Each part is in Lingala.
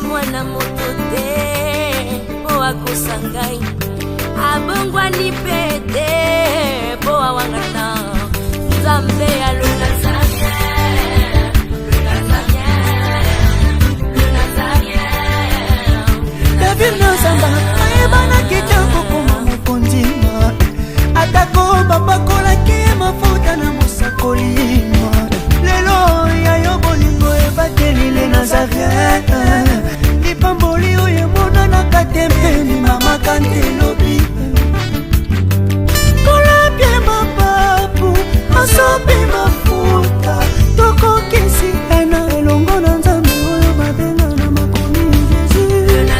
mwana moto te mpo akosa ngai abongwani mpe te mpo awangana nzambe ya lola. David Nozamba ayebanaki te kokoma mokonzi, atako bapakolaki ye mafuta na mosakoli. Lelo ya yo bolingo ebateli le Nazarien, lipamboli oyo emonanaka te mpe limamaka nte lobi. Kolapie mapapu asopi mafuta, tokokisi ena elongo na Nzambe oyo babenga na makomi Jésus.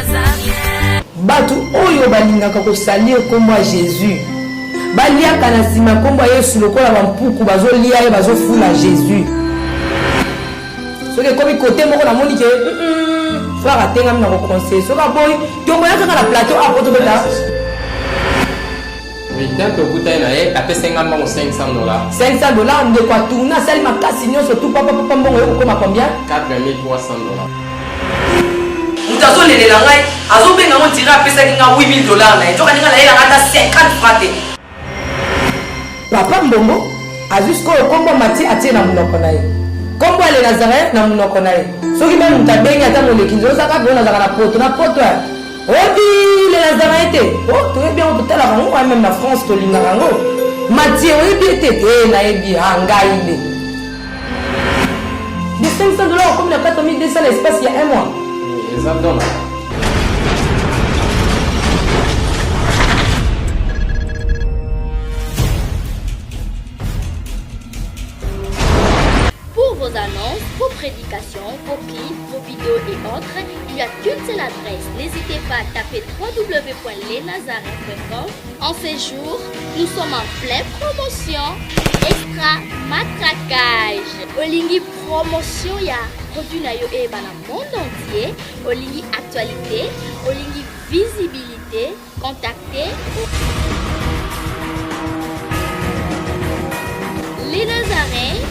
Bato oyo balingaka kosalir nkombo ya Jésus, baliaka na nsima nkombo ya Yesu lokola bampuku bazolia ye, bazofula Jésus. Soki ekomi kote moko, namoni ke frère atengami na koconseille, soki aboyi, tokoya kaka na plateau apo tobeta. Tant tokutani na ye, apesi nga mbongo 500 $. 500 $. Ndeko atourne, asali makasi nyonso tu, papapapa, mbongo ye kokoma combien? 4300 $. Moto azolelela ngai, azobenga ngo ntira, apesaki nga 8000 $ na ye, toka ndenge nayelanga ata 50 franc te. Papa Mbongo azwi sikoyo nkombo Mati, atie na monoko na ye nkombo ya le Nazaréen na monoko na ye. Soki mpe moto abengi, ata moleki nzela, ozaka mpe nazalaka na poto, na poto odi le Nazaréen te. O toyebi yango, totalaka yango wana, même na France tolingaka yango. Matie, oyebi ete te nayebi a ngai nde de 500 $ okomi na 4200 na espace ya un mois. Eza dona. Pour vos annonces, vos prédications, vos clips, vos vidéos et autres, il n'y a qu'une seule adresse. N'hésitez pas à taper www.lesnazaréens.com. En ces jours, nous sommes en pleine promotion. Extra matraquage. Olingi promotion ya produit na yo eyebana monde entier. Olingi actualité. Olingi visibilité. Contactez Les Nazaréens,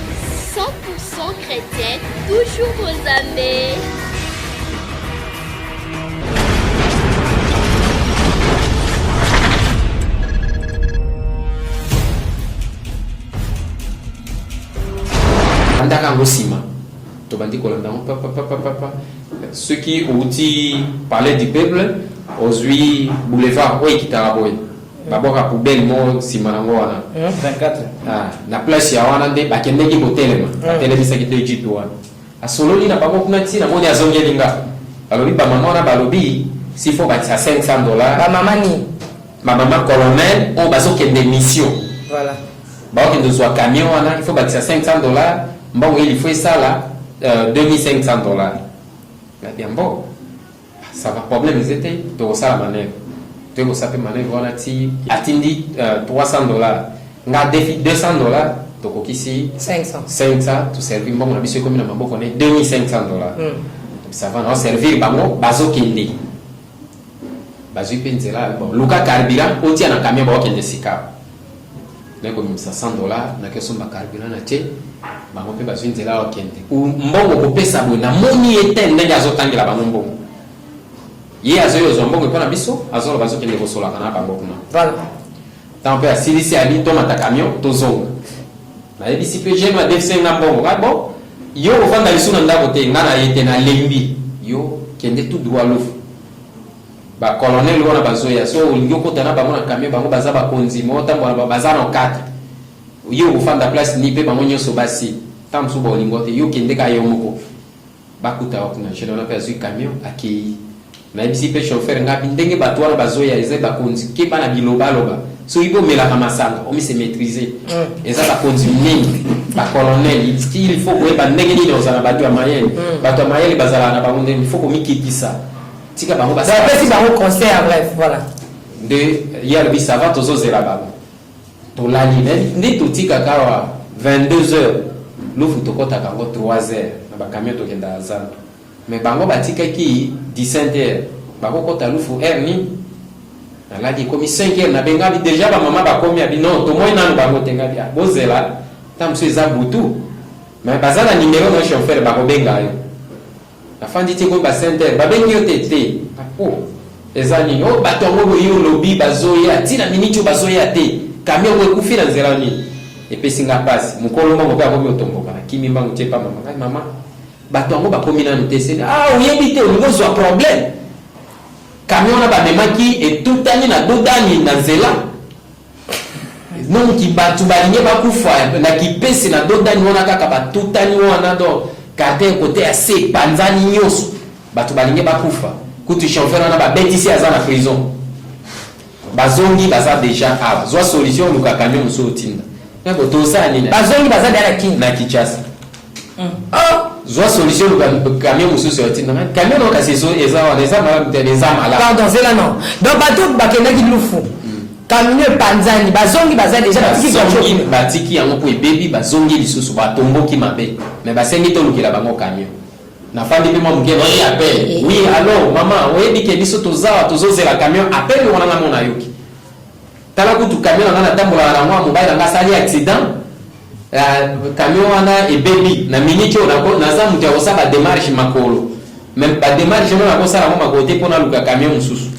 100% chrétiens, toujours vos amis. Bandaka yango nsima, tobandi kolanda yango papapapapa. Soki outi Palais du Peuple, ozwi boulevard oyo ekitaka boye, babwaka poubelle moko nsima nango wana. 24. Ah, na place ya wana nde bakendeki kotelema, batelemisaki te jeep wana. Asololi na bango kuna ntina moni, azongeli nga, balobi bamama wana balobi s'il faut bakisa 500 $. Bamama nini? Bamama colonel oyo bazokende mission. Voilà. Bakokende ozwa camion wana, il faut bakisa 500 $. Mbongo il faut esala 2500 $. Nabi mbo ça va, problème eza te, tokosala manœuvre. Toyei kosala mpe manœuvre wana ti atindi 300 $, nga defi 200 $, tokokisi 500. 500, toservi mbongo na biso, ekomi na maboko ne 2500 $. Ça va, naoservir bango, bazokende, bazwi mpe nzela. Bon, luka carburant otia na camion, baokende sika. Naye komimisa 100 $, naki osomba carburant na tie bango mpe bazwi nzela, okende mbongo kopesa boye. Namoni ye te ndenge azotangela bango mbongo, ye azoyi ozwa mbongo epo na biso, azoloba azokende kosolaka na bango kuna. Voilà. Ntango mpe asilisi, abi tomata camion tozonga. Nayebisi mpe jeune adefisi nga mbongo ka bon, yo ovanda lisu na ndako te, nga na ye te, nalembi yo, kende tout droit Lufu, bacolonel wana bazoya. So olingi okota na bango na camion, bango baza bakonzi, mo otambola na baza na 4, yo okofanda place ni mpe bango nyonso basi, ntango mosusu baolingo te, yo kende ka yo moko, bakuta wa kuna. Jeune wana mpe azwi camion, akei. Nayebisi mpe chauffeur ngabi ndenge bato wana bazoya eza bakonzi, keba na bilobaloba, soki mpe omelaka masanga, omise maîtriser. Eza bakonzi mingi, bacolonel, il faut koyeba ndenge nini ozala na bato ya mayele. Bato ya mayele bazalaka na bango ndenge, il faut komikitisa, tika bango. Bapesi bango conseil ya bref, voilà. Nde ye alobi ça va, tozozela bango, tolali nde totikaka awa 22 heures. Lufu tokɔtaka yango 3 heures na bacamion, tokendaka zando, mais bango batikaki 17 heures, bakokɔta Lufu heure nini? Nalali, ekomi 5 heures, nabengabi déjà bamama bakomi, abi non, tomoi nanu bango te. Ngabi ah, bozela, ta mosusu eza butu, mais baza na numero na chauffeur, bakobenga yo. Nafandi ti ekomi ba 5 heures, babengi yo te te. Oh, eza nini? Oh, bato yango boye olobi bazoya, ti na miniti oyo bazoya te. Camion yango ekufi na nzela nini? Epesi nga pasi. Mokolo mbango mpe akomi otomboka, nakimi mbangu tie pa mama. Ngai mama, bato yango bakomi nanu te. Seni, ah, oyebi te, olingi ozwa problème. Camion wana bamemaki etutani na dodani na nzela. Donc bato balingi bakufa na kipese na dodani wana kaka batutani wana donc carter kote ya se epanzani nyonso bato balingi bakufa kutu chauffeur wana babetisi aza na prison bazongi baza deja awa zwa solution oluka camion mosusu otinda yako tosala nini bazongi baza deja na kini na Kinshasa ah zwa solution luka camion mosusu otinda camion no kasi eza wana eza malamu te eza malamu pardon zela non donc bato bakendaki lufu camion epanzani bazongi baza deja batiki voiture batiki yango mpo ebebi bazongi lisusu batomboki mabe mais basengi tolukela bango camion nafandi mpe mwa moke nayoki appel oui allo mama oyebi ke biso tozawa tozozela camion appel wana nga mo nayoki tala kutu camion na nga natambolaka na yango mobali na nga asali accident camion wana ebebi na minute oyo naza moto ya kosala bademarche makolo mais bademarche wana nakosala yango makolo te mpo naluka camion mosusu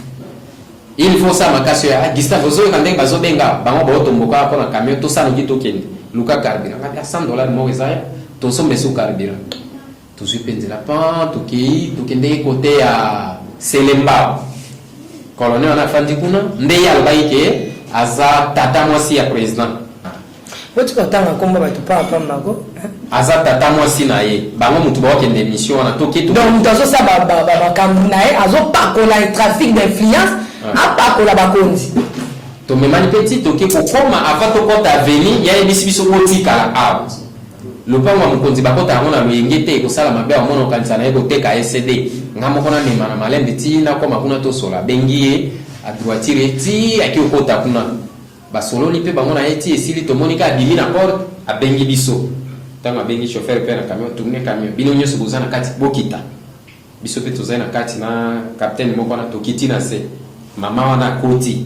il faut osala makasi oyo ah, Gustave ozoyoka ndenge bazobenga bango baotomboka mpo na camion tosala noki tokende luka carburant ngabi 100 dollar moko eza ya tosomba esu carburant tozwi mpe nzela pan tokei tokendeki kote ya Selembao colonel wana afandi kuna nde ye alobaki ke aza tata mwasi ya président otika otanga nkombo bato pamba pamba ko aza tata mwasi na ye bango motu baokende émission wana toke donc moto azosala makambo na ye azopakola trafic d'influence apakola bakonzi tomemani mpe ti toke kokoma avant tokɔta aveni yayebisi biso botikala awa lopango ya mokonzi bakɔta yango na loyenge te ekosala mabe amona okanisa na ye koteka ecd nga moko namema na malembe ti nakɔma kuna tosola abengi ye adroitire ye ti aki okɔta kuna basololi mpe bango na ye ti esili tomoni ka abimi na porte abengi biso ntango abengi chauffeur mpe na camion tourne camion bino nyonso boza na kati bokita biso mpe tozali na kati na capitaine moko wana tokiti na se mama wana akoti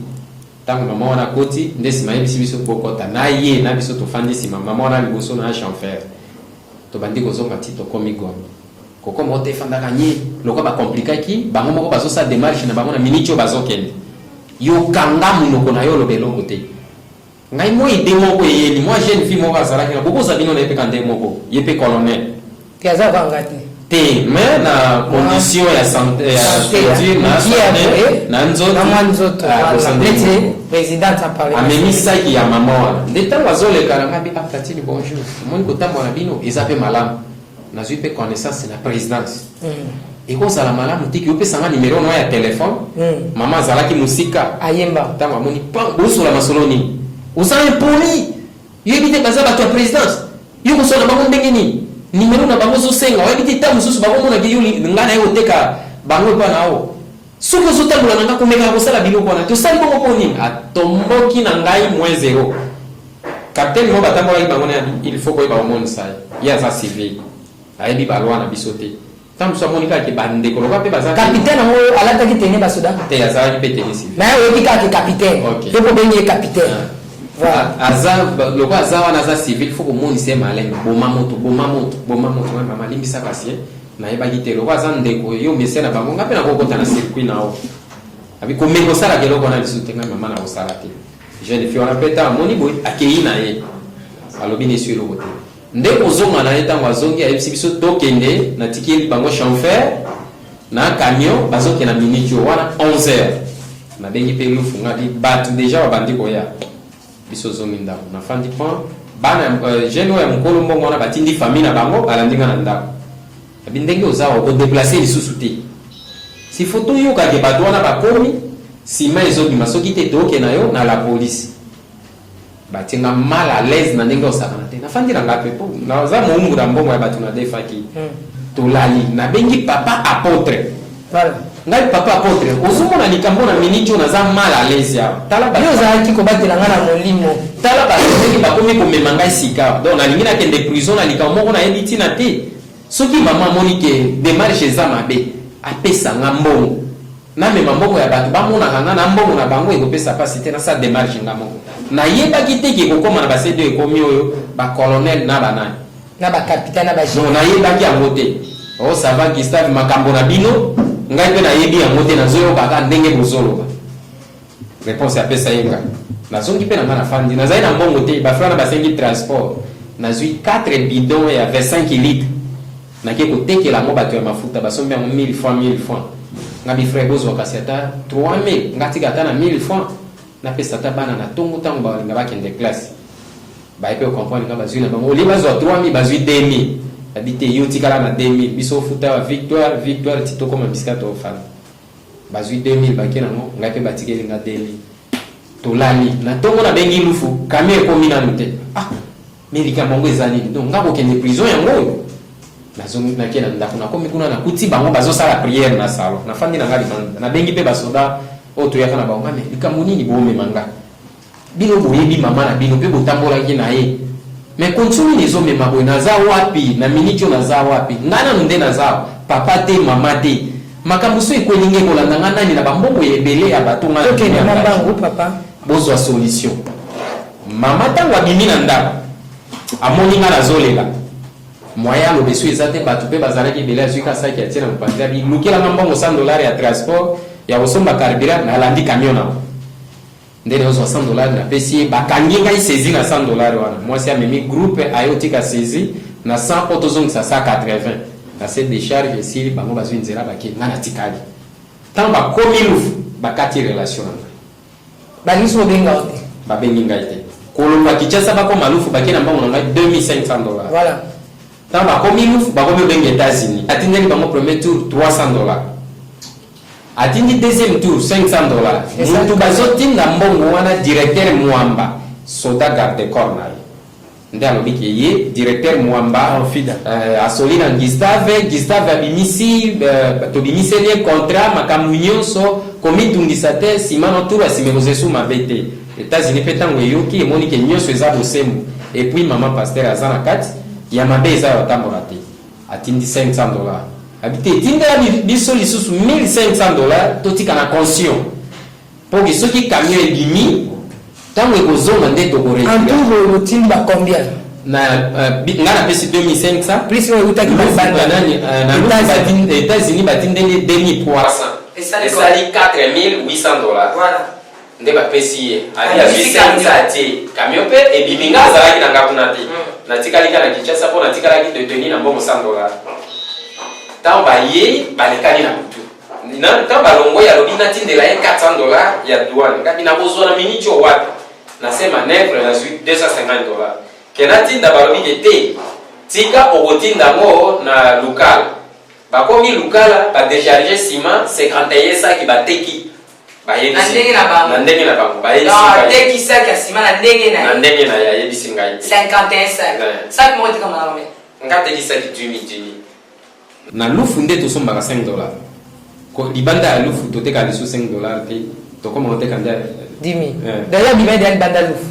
ntango mama wana akoti nde nsima ayebisi biso bokɔta na ye na biso tofandi nsima mama wana liboso na chauffeur tobandi kozonga ti tokomi Gombe kokoma ote efandaka nye lokola bakomplikaki bango moko bazosala démarche na bango na miniti oyo bazokende yokanga monoko na yo oloba eloko te ngai mwa idée moko eyeli mwa jeune fille moko azalaki na bokozwa bino na ye mpe ka nde moko ye mpe colonel te aza kanga te te mais na condition ya santé ya structure na santé na nzoto na mwa nzoto neti présidente aparle amemisaki ya mama wana nde ntango azoleka na ngai bi ah bonjour omoni kotambola na bino eza mpe malamu nazwi mpe connaissance na présidence ekozala malamu tiki opesanga numero no ya telefone mama azalaki mosika ayemba ntango amoni pan bosola masolo nini oza impoli yoyebi te baza bato ya présidence yo kosola bango ndenge nini numero na bango ozosenga oyebi te ntango mosusu bakomonaki yo ngai na ye koteka bango epa na yo soki ozotambola na nga komekaka kosala biloko wana tosali bongo mpo nini atomboki na ngai moins zéro capitaine mo batambolaki bango na il faut koyeba komonisa ye ye aza civil ayebi baloi na biso te ntango mosusu amoni kaka ke bandeko lokola mpe baza capitaine yango oyo alataki tenue basoda te azalaki mpe tenue civil mais oyebi kaka ke capitaine ye mpo obengi ye capitaine voilà aza lokola aza wana aza civil faut komonisa ye malembe boma moto boma moto boma moto wana mama limbisa kasi ye nayebaki te lokola aza ndeko yo mesia na bango nga mpe nakokota na circuit na yo abi komeka osalaka eloko wana lisusu te ngai mama nakosala te jeune fille wana mpe ntango amoni boye akei na ye alobi nesi eloko te nde kozonga na ye ntango azongi ayebisi biso tokende natikeli bango chauffeur na camion bazokende na minute oyo wana 11 heures nabengi mpe lufu ngabi bato deja babandi koya biso ozongi ndako nafandi pan bana jeune oyo ya mokolo mbongo wana batindi famille na bango balandi nga na ndako abi ndenge oza okodeplace lisusu te si faut toyokake bato wana bakomi nsima ezobima soki te toke na yo na la police batie nga mal à l'aise na ndenge osakana te nafandi na nga mpe po naza moumbu na mbongo ya bato nadefaki tolali nabengi papa apôtre voilà ngai papa apôtre ozomona likambo na miniti oyo naza mal à l'aise awa tala yo ozalaki kobatela nga na molimo tala bato ndenge bakomi komema ngai sika donc nalingi nakende prison na likambo moko nayebi ntina te soki mama amoni ke démarche eza mabe apesa nga mbongo namema mbongo ya bato bamonaka nga na mbongo na bango ekopesa mpasi te nasala démarche nga moko nayebaki te ke ekokóma na basede ekomi oyo bacolonel na banani na bacapitaine na non nayebaki yango te. O oh, ça va Gustave, makambo na bino ngai mpe nayebi yango te, nazoyoka kaka ndenge bozoloba. Réponse apesa ye nga. Nazongi mpe na nga nafandi, nazali na mbongo te, bafrère na basengi transport, nazwi 4 bidon ya 25 litres, nake kotekela yango bato ya mafuta, basombi yango 1000 francs 1000 francs. Nga bi frère bozwa kasi ata 3000, nga tika ata na 1000 francs, napesa ata bana na tongo ntango balinga bakende classe. Baye mpe comprendre nga, bazwi na bango, olie bazwa 3000 bazwi 2000. Abi te, yo tikala na 2000, biso ofuta wa victoire victoire ti tokoma bisika tofanda. Bazwi 2000 bake nango, ngai mpe batikeli nga 2000. Tolali na ntongo, nabengi Lufu, camion ekomi nanu te. Ah, me likambo yango eza nini? Donc nga kokende prison yango oyo. Nazongi, nake na ndako, nakomi kuna, nakuti bango bazosala prière na salon. Nafandi na nga libanda, nabengi mpe basoda oyo toyaka na bango, nga me likambo nini boomema nga? Bino boyebi mama na bino mpe botambolaki na ye, mais condition nini ezomema boye? Naza wapi na minute oyo? Naza wapi? Nga nanu nde naza papa te, mama te. Makambo so ekweli nge kolanda nga nani na bambongo ya ebele ya bato nga? Tokende mwa mbangu, papa. Bozwa solution. Mama ntango abimi na ndako, amoni nga nazolela, moyen aloba esu eza te, bato mpe bazalaki ebele. Azwi kasaki, atie na mopanzi, abi lukelanga mbongo 100 dollar ya transport ya kosomba carburant, nalandi camion nango. Nde nazwa 100 dollar, napesi ye. Bakangi ngai saisi na 100 dollar wana. Mwasi amemi groupe, aye otika saisi na 100 mpo tozongisa 180 na se décharge. Esili, bango bazwi nzela, bake, ngai natikali. Ntango bakomi Lufu, bakati relation na ngai. Balingi so obenga yo te. Babengi ngai te. Kolongwa Kinshasa, bakoma Lufu, bake na mbongo na ngai 2500 dollars. Ntango bakomi Lufu, bakomi obenga États-Unis. Atindeli bango premier tour 300 dollars, atindi deuxième tour 500 dollars. Mutu bazotinda mbongo wana, directeur Mwamba, soda garde corps na ye nde alobi ke ye directeur Mwamba asoli na Gustave. Gustave abimisi, tobimiseli ye contrat, makambo nyonso, komitungisa te. Nsima na tour ya nsima ekozwa esu mabe te. États-Unis mpe ntango eyoki, emoni ke nyonso eza bosembo, et puis mama pasteur aza na kati ya mabe, eza ya kotambola te. Atindi 500 dollars, abi te, etindela biso lisusu 1500 dollars, totika na caution mpo ke soki camion ebimi, ntango ekozonga nde En tout otindi ba combien? Na nga napesi 2500. Plus oyo eutaki balibanda nani na Lufu, États-Unis batindeli 2300, esali 4800 dollars. Nde bapesi ye, abi azwi 500, atie, camion mpe ebimi. Nga azalaki na nga kuna te, natikali ka na Kinshasa mpo natikalaki detenu na mbongo 100 dollars. Ntango bayei, balekani na butu. Ntango balongoi, alobi natindela ye 400 dollars ya douane. Ngabi nakozwa na miniti oyo wapi? Na se manœuvre, nazwi 250 dollars ke natinda. Balobi ke te, tika, okotinda yango na Lukala. Bakomi Lukala, badécharge ciment 51 saki, bateki. Na ndenge na bango. Na ndenge na bango. Bayebisi saki ya nsima na ndenge na ye. Na ndenge na ye, ayebisi ngai te. 51 saki, saki moko etekama na combien? Nga atekisaki 10 000. Na Lufu nde tosombaka 5 dollars. Libanda ya Lufu totekaka lisusu 5 dollars te, tokoma koteka nde 10 000. D'ailleurs bima deya libanda Lufu.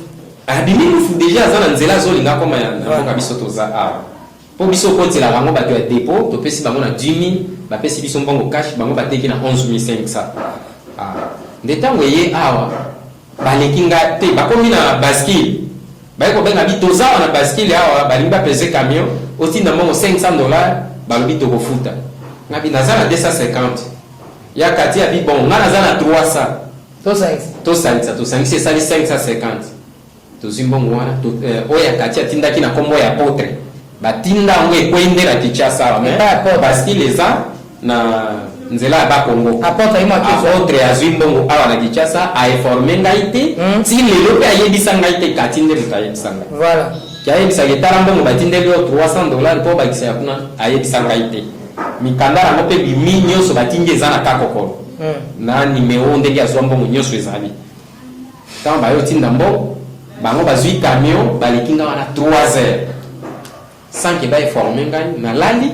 Abimi Lufu déjà, aza na nzela, azolinga akoma na mboka. Biso toza awa mpo biso okotelaka yango bato ya dépôt, topesi bango na 10 000, bapesi biso mbongo cash, bango bateki na 11 500. Ah. Nde ntango eye awa, baleki nga te, bakomi na bascule, baye kobenga bi toza awa na bascule awa, balingi bapese camion, otinda mbongo 500 dollars. Balobi tokofuta. Nga bi naza na 250 ya kati. Abi bon, nga naza na 300. Tosangisa. Tosangisa, tosangisi, esali 550. Tozwi mbongo wana oyo ya kati atindaki na nkombo ya apôtre, batinda yango, ekwei nde na Kinshasa awa. Mais Epai ya apôtre. Bascule eza na nzela ya Bakongo. Apôtre ye mo akezwa. Apôtre azwi mbongo awa na Kinshasa, ainforme ngai te. Ti lelo mpe ayebisa ngai te. Kati nde moto ayebisa ngai. Ki ayebisaka etala mbongo batindeli yo 300 dollars mpo bakisa ya kuna, ayebisa ngai te. Mikanda yango mpe bimi nyonso batindi, eza na kakokolo na nimero ndenge azwa mbongo nyonso ezali. Ntango bayotinda mbongo, bango bazwi camion, baleki nga wana 3 heures sans ke bainforme ngai. Nalali,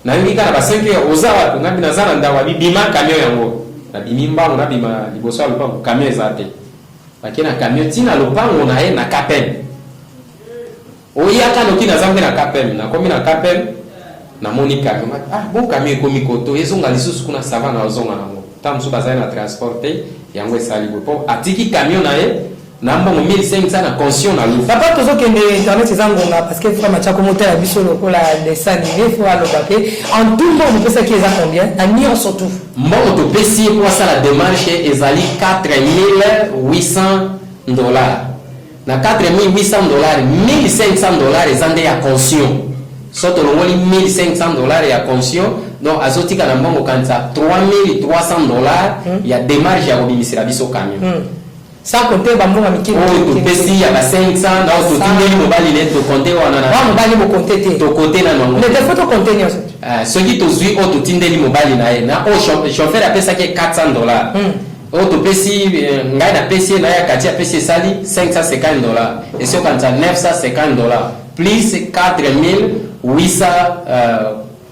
nayoki kaka na ba 5 heures: "Oza wapi?" Ngai naza na ndako. Abi bima, camion yango. Nabimi mbango, nabima liboso ya lopango, camion eza te. Bake na camion ntina lopango na ye na KPM. Oyaka noki, naza mpe na KPM. Nakomi na KPM, namoni camion. Ah bon, camion ekomi koto, ezonga lisusu kuna, ça va, na ozonga nango. Ntango mosusu bazali na transport te, yango esali boye mpo atiki camion na ye. Na mbongo 1500 na caution na Lufu. Papa, tozokende, internet eza ngonga, parce que frère Mathieu akomotala biso lokola dessin animé, faut aloba mpe. En tout, mbongo mopesaki eza combien na nyonso tout? Mbongo topesi ye mpo asala démarche ezali 4800 dollars. Na 4800 dollars, 1500 dollars eza nde ya caution. So tolongoli 1500 dollars ya caution, donc azotika na mbongo kanisa 3300 dollars ya démarche ya kobimisela biso camion. Sans compter bambongo ya mike. Oyo topesi ya ba 500 na oyo totindeli mobali ne, tokonte wana na Wa mobali bokonte te? Tokote nano yango. Mais faut tokonte nyonso. Ah, soki tozwi oyo totindeli mobali na ye na oyo chauffeur apesaki ye 400 dollars, oyo topesi, ngai napesi ye na ye, akati apesi, esali 550 dollars, esi okanisa 950 dollars plus 4800,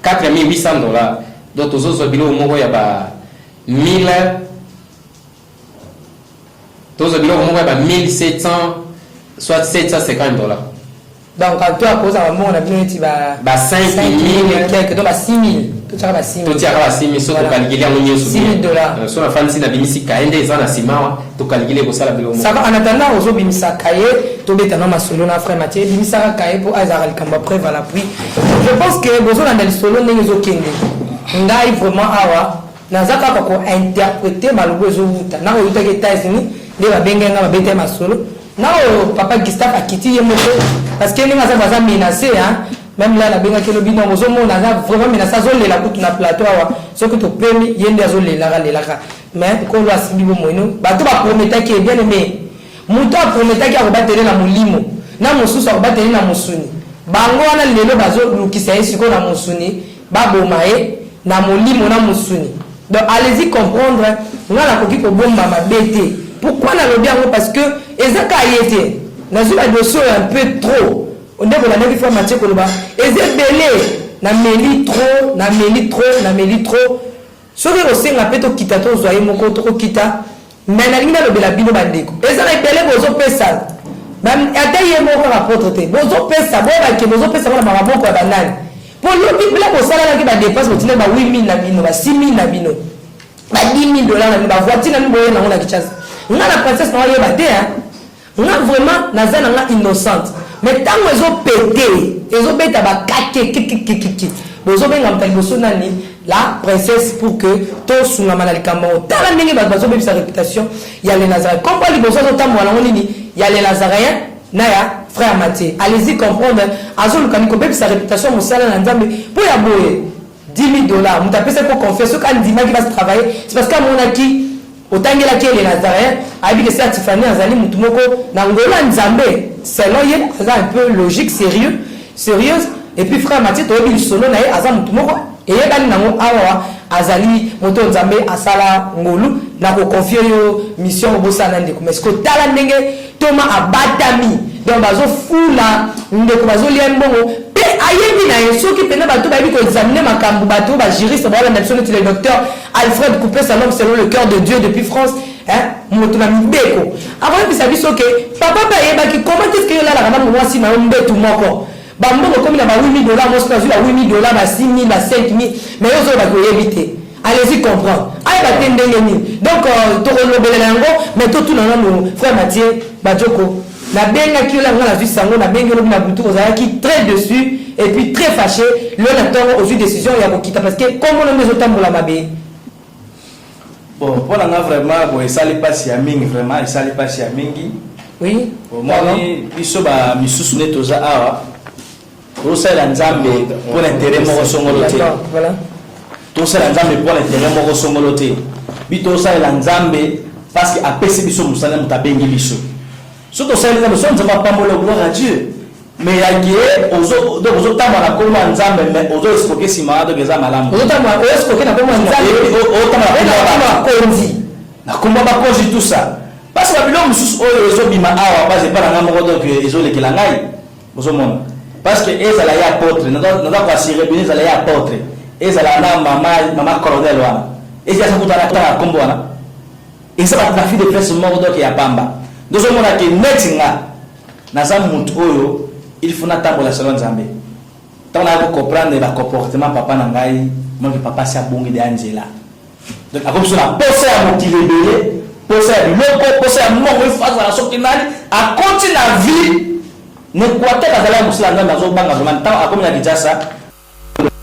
4800 dollars. Donc tozozwa biloko moko ya ba 1000, tozwa biloko moko ya ba 1700, soit 750 dollars. Donc en tout, akozala bambongo na bino neti ba Ba 5000. Quelque, donc ba 6000, totiaka ba 6000. Totiaka ba 6000 so. Voilà. Tokalikili yango nyonso. 6000 dollars. So nafandisi, nabimisi kaye nde eza na nsima awa, tokalikili, ekosala biloko moko. Ça va, en attendant ozobimisa kaye, tobeta na masolo na frère Mathieu. Ebimisaka kaye mpo azalaka likambo ya preuve à l'appui. Je pense que bozolanda lisolo ndenge ezokende. Ngai vraiment awa naza kaka kointerpréter maloba ezowuta na oyo eutaki États-Unis, nde babenge nga, babeta ye masolo na oyo papa Gustave akiti ye moko, parce que ndenge aza, baza menacé, hein. Même là nabengaki, elobi non, ozomona aza vraiment menacé, azolela kutu na plateau awa. Soki topemi ye nde azolelaka lelaka, mais nkolo asimbi bomoi. Bato baprometaki ye, bien aimé, moto aprometaki akobatele na molimo, na mosusu akobatele na mosuni. Bango wana lelo bazolukisa ye sikoyo na mosuni, baboma ye na molimo na mosuni. Donc allez-y comprendre, nga nakoki kobomba mabe te. Pourquoi nalobi yango? Parce que eza ka ye te, nazwi badossier oyo un peu trop. Nde bolandaki frère Mathieu koloba, eza ebele. Nameli trop, nameli trop, nameli trop. Soki ekosenga mpe tokita, tozwa ye moko, tokokita. Mais nalingi nalobela bino bandeko, eza na ebele bozopesa, ata ye moko kaka apôtre te. Bozopesa, boyebake bozopesa mpona bamaboko ya banani? Mpo lobi bila bosalalaki badépenses, botindaki ba 8000 na bino, ba 6000 na bino, ba 10 000 dollars na bino, bavoiture na bino, boye nango na Kinshasa. Nga na princesse na oyeba te, nga vraiment naza na nga innocente, mais ntango ezopete, ezobeta bakake kikikikiki, bozobenga moto ya liboso nani? La princesse, pour que tosungama na likambo yango. Tala ndenge bato bazobebisa réputation ya le Nazaréen. Kombo ya liboso azotambola nango nini? Ya le Nazaréen na ya frère Mathieu. Allez-y comprendre, azoluka kobebisa réputation mosala na Nzambe mpo ya boye. 10 000 dollars, moto apesaki ko confiance, soki andimaki basi travailler, c'est parce que amonaki otangelaki ye le Nazaréen, ayebi ke sœur Tiffany azali motu moko na ngolo ya Nzambe. Selon ye, aza un peu logique, sérieux, sérieuse. Et puis frère Mathieu, toyebi lisolo na ye, aza motu moko eyebani nango awa, azali moto oyo Nzambe asala ngolu na koconfier yo mission obosala na ndeko. Mais kotala ndenge toma abatami, donc bazofula ndeko, bazolia mbongo mpe ayebi na ye. Soki mpena bato bayebi koexaminer makambo, bato bajuriste baolanda biso neti le docteur Alfred Coupé, l'homme selon le cœur de Dieu depuis France, moto na mibeko akoyebisa biso ke papa mpe ayebaki comment est ce que yo olalaka na mwasi na yo mbetu moko, bambongo ekomi na ba 8000 dollars, mwasi nazwi ba 8000 dollars, ba 6000, ba 5000, mais yo ozolobaki oyebi te. Allez-y comprendre, ayeba te ndenge nini. Donc tokolobelela yango, mais totuna nano frère Mathieu Badioko. Nabengaki yo, nga nazwi sango, nabengi, olobi na butu ozalaki très déçu et puis très fâché. Lelo na ntongo ozwi décision ya kokita parce que kombo nde ezotambola mabe. Bon, mpo na nga vraiment, bon, esali mpasi ya mingi, vraiment esali mpasi ya mingi. Omoni biso bamisusu nde toza awa, tozosalela Nzambe mpo na intérêt moko songolo te. Tosalela Nzambe mpo na intérêt moko songolo te. Bi tosalela Nzambe parce que apesi biso mosala, moto abengi biso. So tosaleli Nzambe, so Nzambe apambola, gloire à Dieu. Mais yake donc ozotambola na kombo ya Nzambe, mais ozoescroquer nsima wana, donc eza malamu? Oescroquer na kombo ya Nzambe? Otambola bakonzi. Na kombo ya bakonzi, tout ça, parce que babiloko mosusu oyo ezobima awa, base epa na ngai moko, donc ezolekela ngai. Ozomona, parce que ezala ye apôtre, naza koassurer bino, ezala ye apôtre, ezala na mama colonel wana, ezala kutana na kombo wana, eza batrafic de presse moko donc ya pamba. Ndozomona ke neti nga naza mutu oyo il faut natambola selon Nzambe. Ntango naya kocomprendre bacomportement papa na ngai, monke papa asi abongi deya nzela, donc akomi so na posa ya mokili ebele. Posa ya biloko, posa ya mbongo, il faut azala soki nani akoti na vie na Equateur, azalaki mosala Nzambe, azobanga vraiment. Ntango akomi na Kinshasa,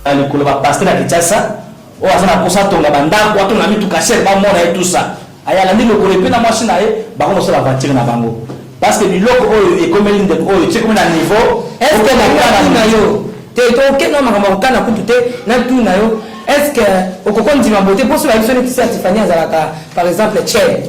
na likolo bapasteur na Kinshasa oyo aza na posa atonga bandako, atonga mituka cher, bamona ye, tout ça. Aye alandi lokolo epe na mwasi na ye, bakomosala aventure na bango, parce que biloko oyo ekomeli ndeko oyo ti ekomi na niveau. Est ce que na yo te, tokenda makambo ya kokana kutu te. Na tuna yo, est ce que okoko ndima bote mposo bayebi so neti sœur Tifani azalaka par exemple chel,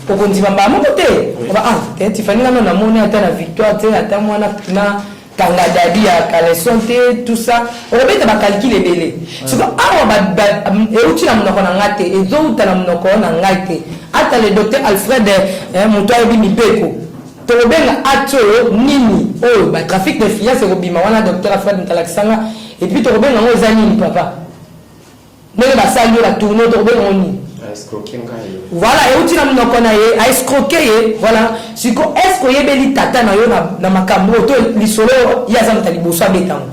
okondima mbala moko te? Oba ah te, Tifani nano namoni ata na victoire te, ata mwana na kanga dadi ya caleçon te, tout ça, okobeta bacalculs ebele. Siko awa euti na monoko na ngai te, ezouta na monoko na ngai te. Ata le docteur Alfred, moto ayebi mibeko, tokobenga acte oyo nini? Oyo batrafic d'influence ekobima wana, docteur Alfred moto alakisanga. Et puis tokobenga yango eza nini, papa? Ndenge basali yo batourne, tokobenga yango nini? Voilà, euti na monoko na ye, aescroquer ye, voilà. Siko est ce que oyebeli tata na yo na makambo oyo to lisolo oyo ye aza moto ya liboso abetango?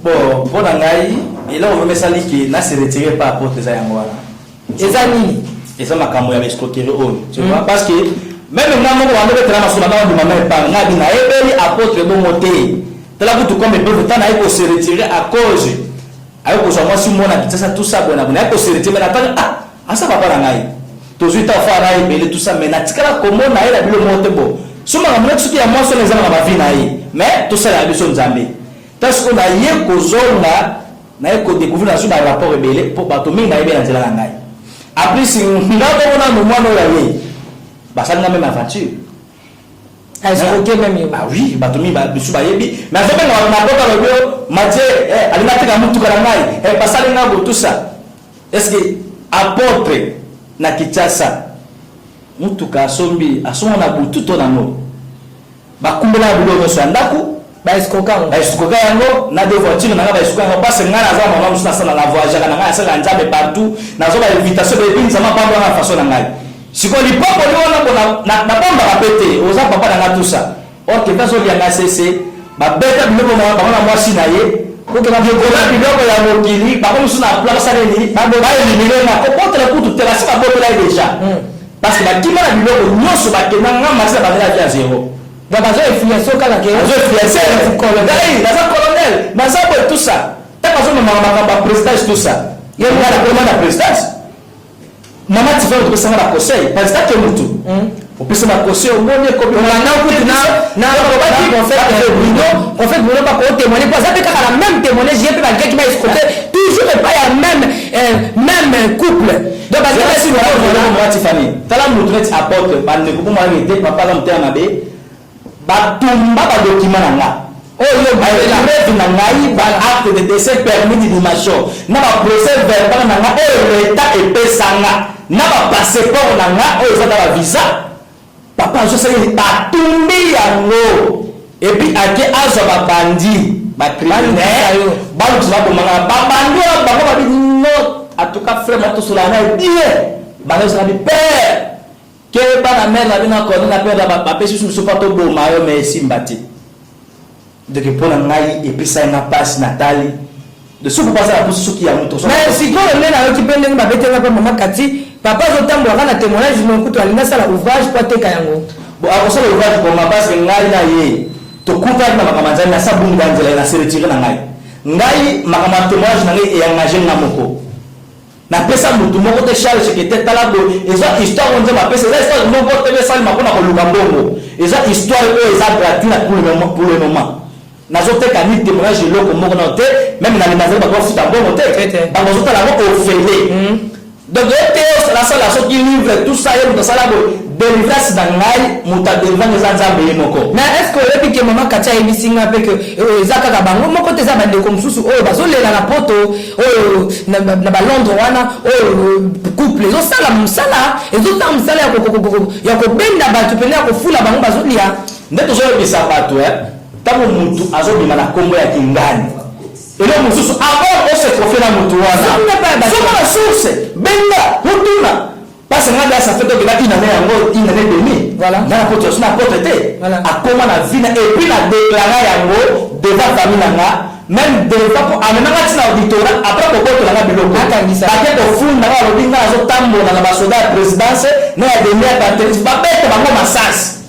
Bon, mpo na ngai, eloko vraiment esali ke na se retire par apôtre eza yango wana. Eza nini? Eza makambo ya baescroquerie oyo, tu vois, parce que même nga moko bando betela masolo, banda bandima ma epange ngai bi nayebeli apôtre bongo te. Tala kutu comme épreuve, ntango naye kose retirer à cause aye kozwa mwasi mona Kinshasa, tout ça, boye na boye, naye kose retirer, mais natali, ah, asa papa na ngai, tozwi ta fa na ebele, tout ça, mais natikala komona ye na bilo moko te. Bo so makambo neti soki ya mwasi wana eza na bavie na ye, mais tosalela biso Nzambe. Ta sikoyo naye kozonga, naye kodécouvrir, nazwi barapport ebele mpo bato mingi nayebi na nzela na ngai. Aplis nga moko nanu mwana oyo aye basali nga même aventure. Escroquer même yo? Ah oui, bato mingi bisu bayebi, mais azobenga bato na kota, alobi o Matie alingi ateka mutuka na ngai, basali nga bo, tout ça. Est ce que apôtre na Kinshasa, mutuka asombi, asomba na butu to na moi, bakumbela biloko nyonso ya ndako? Baescroquer yango. Baescroquer yango na deux voiture na ngai, baescroquer yango, parce ngai naza mama mosusu, nasala na voyageaka na ngai, nasala Nzambe partout, nazwa bainvitation, epi Nzambe apambolanga na façon na ngai. Sikoyo lipamboli wana bo nabombaka mpe te, oza papa na ngai, tout ça. Or ke mpe azolia ngai sese, babeta biloko bango na mwasi na ye, kola biloko ya mokili, bango mosusu na plan basala nini, baéliminer nga, kobotela kutu te, basi babotela ye déjà, parce que bakima na biloko nyonso, bakenda nga masi na bandela vie ya zéro. Donc bazo influence kaka ke azo influence ngai, naza colonel, naza boye, tout ça. Ntango azomemaka makambo ya présidence, tout ça, ye nga nakoma na présidence, mama Tifani topesanga na conseil, président ke mutu opesa na conseil, omoni ekomi. Olanda kutu na prophète Bruno, prophète Bruno bakotémoigner po aza mpe kaka na même témoignage. Ye mpe balingaki baescroquer toujours epai ya même couple, donc Mama Tifani, tala mutu neti apôtre, bandeko mpo mayaki te, papa aza motema mabe, batumba badocument na nga oyo bapreuve na ngai, baacte de décès, permis d'inhumation, na baprocès verbal na nga oyo leta epesanga, na bapasseport na nga oyo eza na bavisa. Papa azosali, batumbi yango, et puis ake azwa babandi, bacriminel, balukisa, babomanga babandi wana. Bango babi non, en tout cas frère ma tosolaka na ye bien, banda osala bi père ke bana mare na bino akone na père bapesi biso mosusu mpa toboma yo, mais esimba te. Donc mpo na ngai epesai nga mpasi, natali de soki papa aza na poso soki ya moto. Mais sikoyo nde nayoki mpe ndenge babetenga mpe mama Kati, papa azotambolaka na témoignage no, kutu alingi asala ouvrage po ateka yango. Bon, akosala ouvrage koma, parce que ngai na ye tokutaki na makambo ya Nzambe, nasa bungi ba nzela, na se retire na ngai. Ngai makambo ya témoignage na ngai eengage nga moko, napesa motu moko te charge ke te. Tala boye, eza histoire oyo Nzambe apesa, eza histoire moko te esalema mpona koluka mbongo, eza histoire oyo eza gratuit na pour le moment. Nazoteka ni témoignage eloko moko nano te, même na limazali bato bafuta mbongo te, bango bazotala yango ofele. Donc ete nasala soki livre, tout ça, ye moto asala boye délivrance na ngai, moto adélivre eza Nzambe ye moko. Mais est ce que oyebi ke mama Kati ayebisi nga mpe ke eza kaka bango moko te, eza bandeko mosusu oyo bazolela na poto oyo na balondres wana, oyo couple ezosala mosala, ezosala mosala ya kobenda bato pene, ya kofula bango, bazolia? Nde tozoyebisa bato, ntango motu azobima na nkombo ya kingani, eloko mosusu, avant ose confier na motu wana, soko na source, benga otuna, parce nga da ça fait donc une année yango, une année demi. Nga na poto na apôtre te, akoma na vie na, et puis na déclara yango devant famille na nga. Même devant, po amemanga ntina auditorat après kobotola nga biloko, bake kofunda nga, balobi nga nazotambola na basoda ya présidence na ya demi ya pantelis, babeta bango masasi.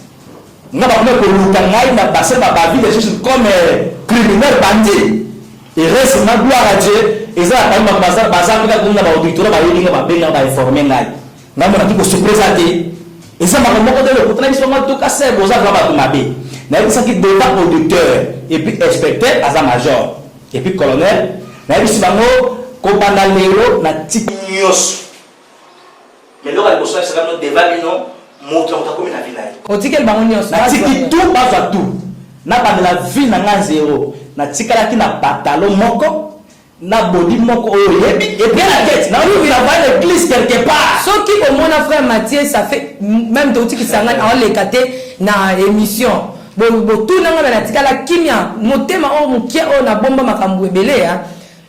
Nga bakomi koluka ngai na basali babavi de juge comme criminel bandit. Heureusement, gloire à Dieu, eza na parmi bato baza mpe kaka na baauditorat, bayebi nga, babenga, bainforme ngai. Ngai monaki kosurprise te, eza makambo moko te lokuta na biso bango. Toka se boza vraiment bato mabe. Nayebisaki devant auditeur et puis inspecteur aza major et puis colonel, nayebisi bango kobanda lelo natiki nyonso. Mais eloko ya liboso nayebisaka bino devant bino, moto na moto akomi na vie na ye. Otikeli bango nyonso. Natiki tout, bazwa tout, nabandela vie na nga zéro. Natikalaki na patalo moko na body moko oyo oyebi, et puis na tête naoyi na va l'église quelque part. Soki omona frère Mathieu, ça fait même toutikisanga, aoleka te na émission. Botunanga me natikala kimia, motema oyo mokie oyo nabomba makambo ebele ya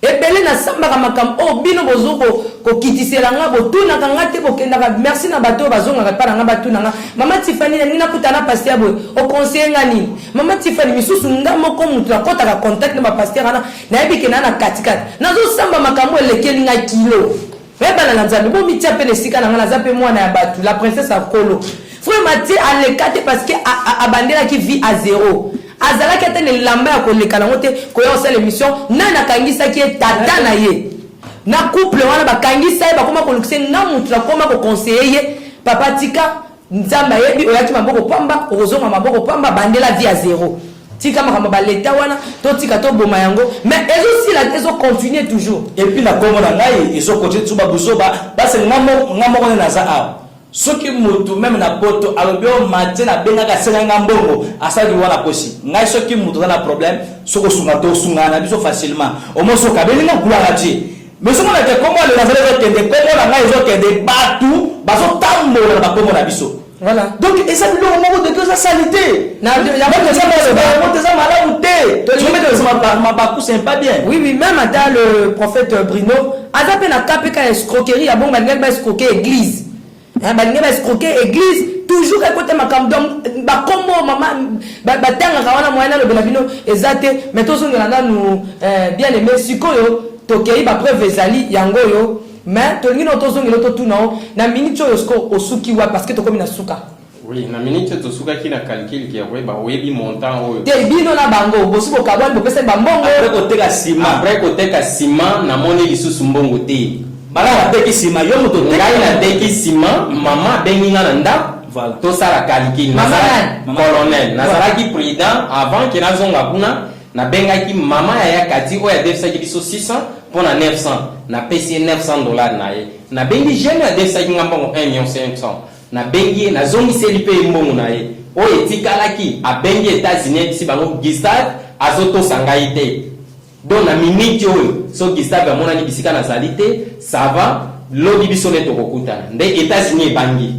ebele, nasambaka makambo oyo bino bozo kokitisela nga, botunaka nga te, bokendaka. Merci na bato oyo bazongaka epa na nga, batuna nga: "Mama Tifani, nalingi nakuta na pasteur boye, oconseille nga nini?" Mama Tifani, misusu nga moko motu nakɔtaka contact na bapasteur wana, nayebi ke naa na katikati, nazosamba makambo elekeli nga kilo. Oyebana na Nzambe, bomitia mpe na esika na nga, naza mpe mwana ya bato. La princesse akolo, frère Mathieu aleka te parce que abandelaki vie à zéro, azalaki ata na elamba ya koleka nango te. Koya kosala émission, nani akangisaki ye? Tata na ye na couple wana bakangisa ye, bakoma kolukisa ye. Nga mutu nakoma koconseiller ye: "Papa, tika, Nzambe ayebi, oyaki maboko pamba, okozonga maboko pamba. Bandela vie ya zéro, tika makambo baleta wana, totika, toboma yango." Mais ezosila te, ezocontinue toujours. Et puis na kombo na ngai ezokontinue so babuzoba, parce nga moko nde naza awa. Soki motu même na poto alobi oyo Matie nabengaka, asengai nga mbongo, asalaki wana kosi ngai. Soki moto aza na problème, soki osunga to osungana na biso facilement, omo soki okabeli nga, gloire à Dieu. Mais soki monake kombo alela azali, ezokende, kombo na ngai ezokende, bato bazotambola na bakombo na biso. Voilà. Donc eza biloko moko deke eza sali te, eza malamu te, mabaku, c'est pas bien. Oui, même ata le prophète Bruno aza mpe na ka mpe ka escroquerie ya bongo. Balingaki baescroquer église, balingi baescroquer église toujours ekota makambo. Donc bakombo mama batangaka wana, moyen nalobela bino eza te. Mais tozongela nanu, bien aimé. Sikoyo tokei, bapreuve ezali yango oyo, mais tolingi no tozongela, totuna o na minute oyo siko osuki wa, parce que tokomi na suka. Oui, na minute oyo tosukaki na calcul ke koyeba, oyebi montant oyo. Te, bino na bango bosi bokabwani, bopesani bambongo. Après koteka nsima. Après koteka nsima, namoni lisusu mbongo te. Bala nateki nsima, yo moto. Ngai nateki nsima, mama abengi nga na ndako. Voilà. Tosala calcul. Mama nani? Colonel. Nazalaki prudent avant ke nazonga kuna. Nabengaki mama ya kati oyo adefisaki biso 600 mpo na 900, napesi ye 900 $ na ye. Nabengi jeune adefisaki nga mbongo 1 million 500, nabengi ye, nazongiseli mpe ye mbongo na ye oyo etikalaki. Abengi États-Unis, ayebisi bango Gustave azotosa ngai te. Donc na minute oyo, so Gustave amonani bisika nazali te, ça va, lobi biso nde tokokutana. Nde États-Unis ebangi,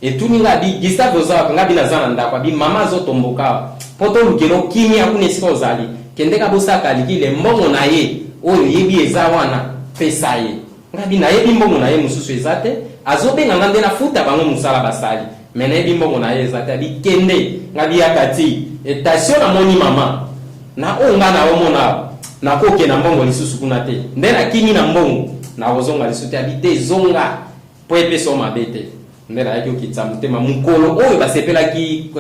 etuni nga abi: "Gustave, oza wapi?" Nga bi: "Naza na ndako." Abi: "Mama azotomboka awa mpo tolukela okimia kuna esika ozali. Kendeka bosaka likile mbongo na ye oyo oyebi eza wana, pesa ye." Nga bi: "Nayebi mbongo na ye mosusu eza te. Azobenga nga nde nafuta bango mosala basali, me nayebi mbongo na ye eza te." Abi: "Kende." Nga bi: "Yaka ti etation, namoni mama na oyo nga naomona, nakokenda mbongo lisusu kuna te, nde nakimi na mbongo, nakozonga lisusu te." Abi: "Te, zonga mpo epesa o mabe te." Nde nayaki okitisa motema. Mokolo oyo basepelaki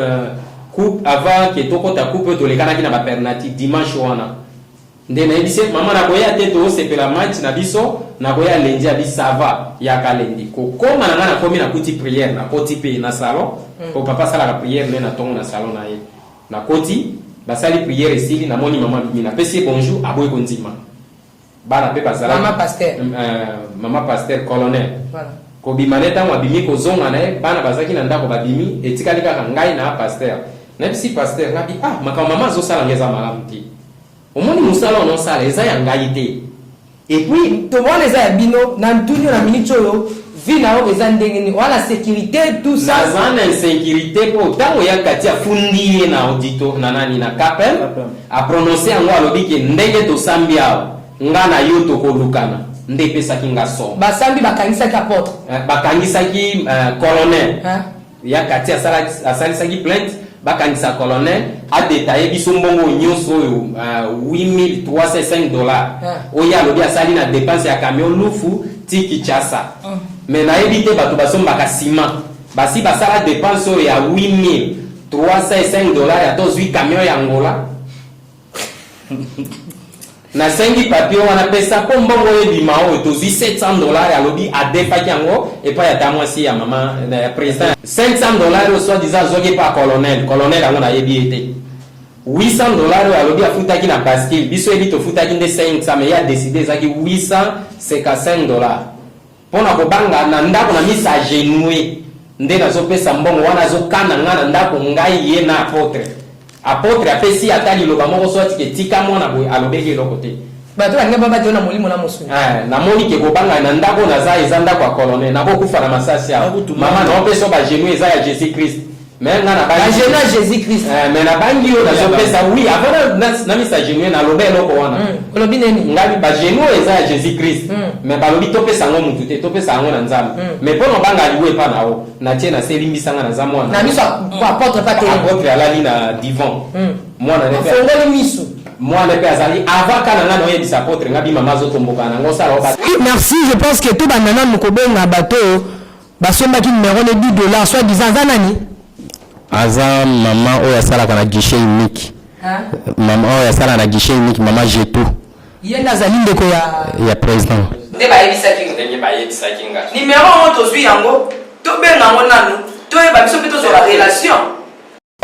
coupe, avant ke tokɔta coupe oyo tolekanaki na bapenalty, dimanche wana nde nayebisi mama nakoya te, toosepela match na biso, nakoya lundi. Abi: "Ça va, yaka lundi." Kokóma na ngai, nakomi, nakuti prière, nakoti mpe na salon po papa asalaka prière nde na ntongo na salon na ye. Nakoti, basali prière, esili, namoni mama bimi, napesi ye bonjour, aboyi kondima. Bana mpe bazalaki. Mama pasteur. Mama pasteur colonel. Voilà. Kobima nde, ntango abimi kozonga na ye, bana bazalaki na ndako, babimi, etikali kaka ngai na pasteur. Nayebisi pasteur, ngabi: "Ah, makambo mama azosala nga eza malamu te. Omoni mosala ono osala eza ya ngai te." Et puis to wana eza ya bino. Na ntuni na minute oyo, vie na yo eza ndenge nini wana? Sécurité, tout ça? Naza na insécurité mpo ntango ya kati afundi ye na audito na nani na capel, aprononce yango, alobi ke ndenge tosambi awa, nga na yo tokolukana, nde epesaki nga somo. Basambi, bakangisaki apôtre? Bakangisaki colonel. Hein? Ya kati asalisaki plainte. Bakangisa colonel adetaille biso mbongo nyonso oyo 8305 dollars oyo alobi asali na dépense ya camion Lufu ti Kinshasa. Mais nayebi te, bato basombaka ciment basi basala dépense oyo ya 8305 dollars, ya tozwi camion ya Angola. Nasengi papier wana, pesa mpo mbongo oyo ebima. Oyo tozwi 700 dollars, alobi adefaki yango epai ya ta mwasi ya mama ya président. 500 dollars oyo soi-disant azwaki epai ya colonel. Colonel yango nayebi ye te. 800 dollars oyo alobi afutaki na bascule, biso yebi tofutaki nde 500, mais ye adécider ezalaki 855 dollars. Mpo na kobanga na ndako na misa agenouiller nde nazopesa mbongo wana, azokana nga na ndako, ngai ye na apôtre. Apôtre apesi ata liloba moko so atike tika mwana boye, alobeki eloko te. Bato balingi babati yo na molimo na mosuni. Ah, namoni ke kobanga na ndako naza, eza ndako ya colonel, nakokufa na masasi awa. Mama, naopesa bagenoux, eza ya Jésus Christ, mais nga na bagenoux ya Jésus Christ. Eh, mais nabangi oyo nazopesa. Oui, avant namisa genou, naloba eloko wana. Olobi nini? Ngai bagenoux oyo eza ya Jésus Christ, mais balobi topesa yango mutu te, topesa yango na Nzambe. Mais mpo na obanga liwa epa na yo, natie na se, elimbisanga, naza mwana. Na miso apôtre pa te. Apôtre alali na divan, mwana ne mpe afongoli miso. Mwana mpe azali avant ka na ngai naoyebisa apôtre nga bi mama azotomboka nango osala o. Merci. Je pense que tobanda nanu kobenga bato oyo basombaki numéro ne 10 dollars, soit disant aza nani. Aza mama oyo asalaka na guichet unique, mama oyo asalaka na guichet unique, mama Jetou. Ye nde azali ndeko ya ya président. Nde bayebisaki yo? Ndenge bayebisaki nga. Numéro yango tozwi yango, tobenga yango nanu, toyeba biso mpe tozwa barelation.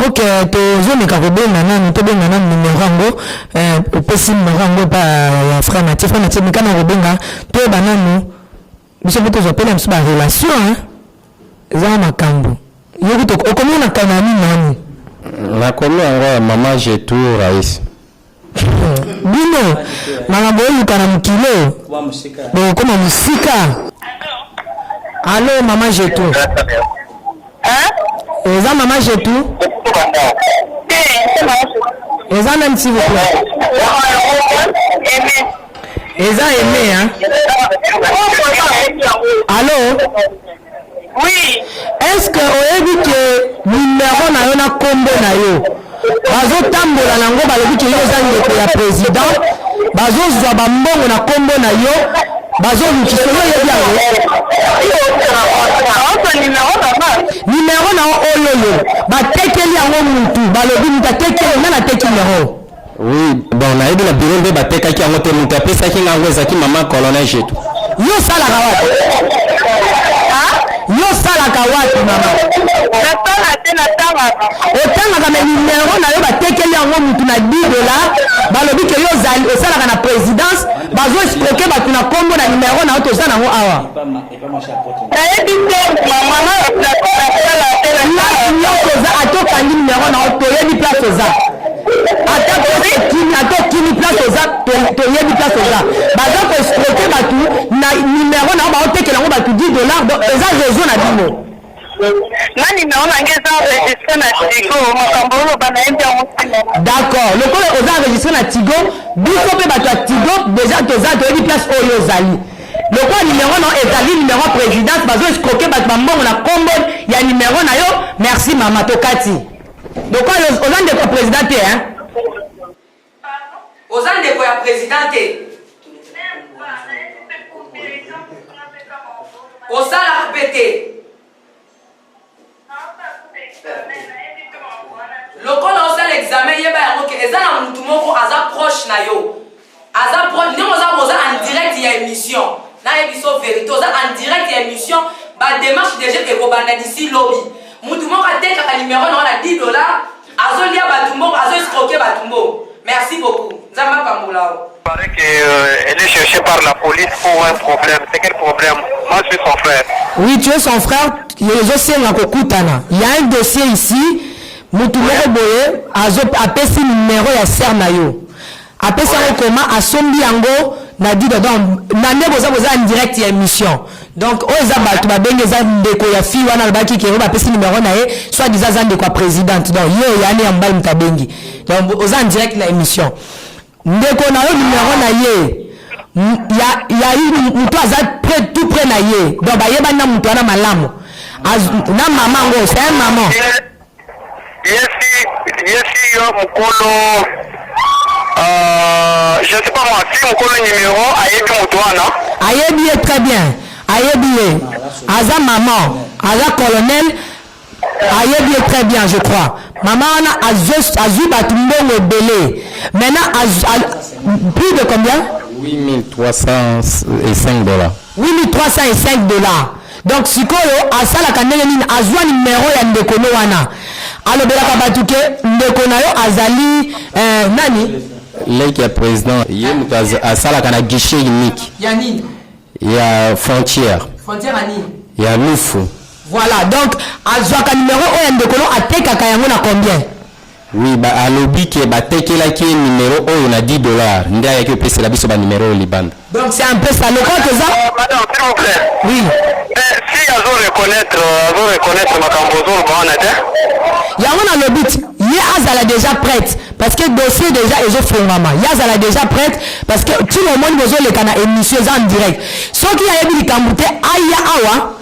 Ok, tozomeka kobenga nanu, tobenga nanu numéro yango. Opesi numéro yango epa ya frère Mathieu. Frère Mathieu, meka na kobenga, toyeba nanu biso mpe tozwa mpena biso barelation. Eza makambo yoki okomi na kana nini nani. Nakomi yango ya mama Jetou Rais. Bino makambo oluka na mokili bokokoma mosika. Allo, mama Jetou? Eza mama Jetou? Eza nani, s'il vous plaît? Eza Aimé, hein? Allo? Oui. Est ce que oyebi ke numéro na yo na nkombo na yo bazotambola nango? Balobi ke yo oza ndeko ya président, bazozwa bambongo na nkombo na yo, bazolukisa yo. Oyebi yango? Numéro na yo oyo yo batekeli yango mutu, balobi mutu atekeli nga, nateki numéro. Oui, bon, nayebi na bureau nde batekaki yango te. Moto apesaki nga yango ezalaki mama colonel Jetu. Yo osalaka wapi? Yo osalaka wapi, mama? Nasala te, natangaka. Otangaka, mais numéro na yo batekeli yango mutu na 10 dollar. Balobi ke yo ozali osalaka na présidence, bazoescroquer bato na nkombo na numéro na yo. Toza nango awa. Nayebi te, mama, nasala te. Place nyonso oza, ata okangi numéro na yo, toyebi place oza. Ata place okimi, ata okimi, place oza, toyebi place oza. Baza koescroquer bato na numéro na yo, baotekela yango bato 10 dollar. Donc eza réseau na bino. Nga numéro na ngai eza enregistré na Tigo. Makambo oloba, nayebi yango nsima. D'accord, lokola oza enregistré na Tigo, biso mpe bato ya Tigo déjà toza, toyebi place oyo ozali. Lokola numéro na yo ezali numéro ya présidence, bazo escroquer bato bambongo na nkombo ya numéro na yo. Merci mama, tokati. Lokola oza ndeko ya président te, hein? Oza ndeko ya président te, osalaka mpe te. Lokola osala examen, yeba yango ke eza na mutu moko aza proche na yo, aza proche ndenge oza. Oza en direct ya émission, nayebi so vérité. Oza en direct ya émission. Badémarche déjà ekobanda d'ici lobi. Mutu moko atekaka numéro na wana 10 dollars, azolia bato mbongo, azoescroquer bato mbongo. Merci beaucoup, Nzambe apambola o. Il paraît qu'elle est cherchée par la police pour un problème. C'est quel problème? Moi, je suis son frère. Oui, tu es son frère. Ezosenga kokutana. Il y a un dossier ici. Mutu moko boye azo apesi numéro ya sœur na yo. Apesi yango koma asombi yango na dida. Donc na nde boza en direct ya émission. Donc oyo eza bato babengi, eza ndeko ya fille wana alobaki ke oyo bapesi numéro na ye, soit disant aza ndeko ya présidente. Donc ye oyani ya mobali moto abengi. Donc oza en direct na émission. Ndeko na yo, numéro na ye ya moto aza près, tout près na ye. Donc bayebani na moto wana malamu. Na mama yango, c'est un maman. Yesi yesi yo mukolo euh, je sais pas moi si mukolo numéro ayebi moto wana. Ayebi ye très bien. Ayebi ye. Aza maman, aza colonel, ayebi ye très bien je crois. Maman wana azui batu mbongo ebele. Maintenant plus de combien? 8305 dollars. 8305 dollars. Donc sikoyo asalaka ndenge nini azua numero ya ndeko no wana alobelaka batu ke ndeko na yo azali eh, nani? Leki ya president ye moto asalaka na guichet unique ya nini? Ya frontière. Frontière ya nini? Ya Lufu. Voilà donc azuaka numero oyo ya ndeko no atekaka yango na combien? Oui ba alobi ke batekelaki ye numero oyo na 10 dollars nde ayaki opesela biso ba numero oyo libanda. Donc c'est un peu ça lokola toza. Madame s'il vous plait. Oui. Mais si azo reconnaître azo reconnaître makambo ozoloba wana te. Yango nalobi ti ye azala dejà prete parce que dossier dejà ezo fongwama ye azala dejà prete parce que ti omoni bozoleka na emission eza en direct soki ayebi likambo te aya awa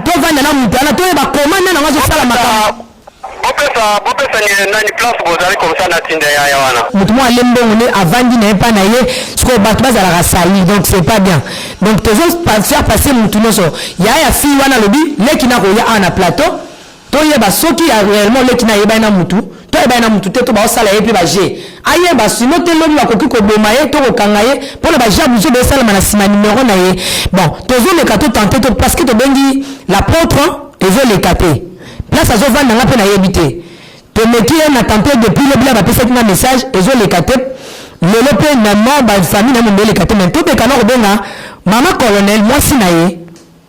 tovanda na mutu wana toyeba comment nani yango azosala makambo. Bopesa bopesa ni nani place bozali comme ça natinda yaya wana. Mutu moko alie mbongo nde avandi naye epa na ye sikoyo batu bazalaka sali donc c'est pas bien donc tozo faire passer mutu nionso yaya ya fille wana alobi leki na akoya awa na plateau toyeba soki ya reellement leki na ayebani na mutu to ayebani na mutu te to baosala ye pe ba jeux ayeba sinon te lobi bakoki koboma ye to kokanga ye pona ba jeux ya buzoba esalama na sima numero na ye bon tozomeka to tenter to parce que tobengi l'apotre ezoleka te. Place azo vanda nga pe nayebi te. Tomeki ye na tante depuis lobi la bapesaki nga message ezo leka te lelo pe na ma ba famille na mumba eleka te mais tobeka na kobenga mama colonel mwasi na ye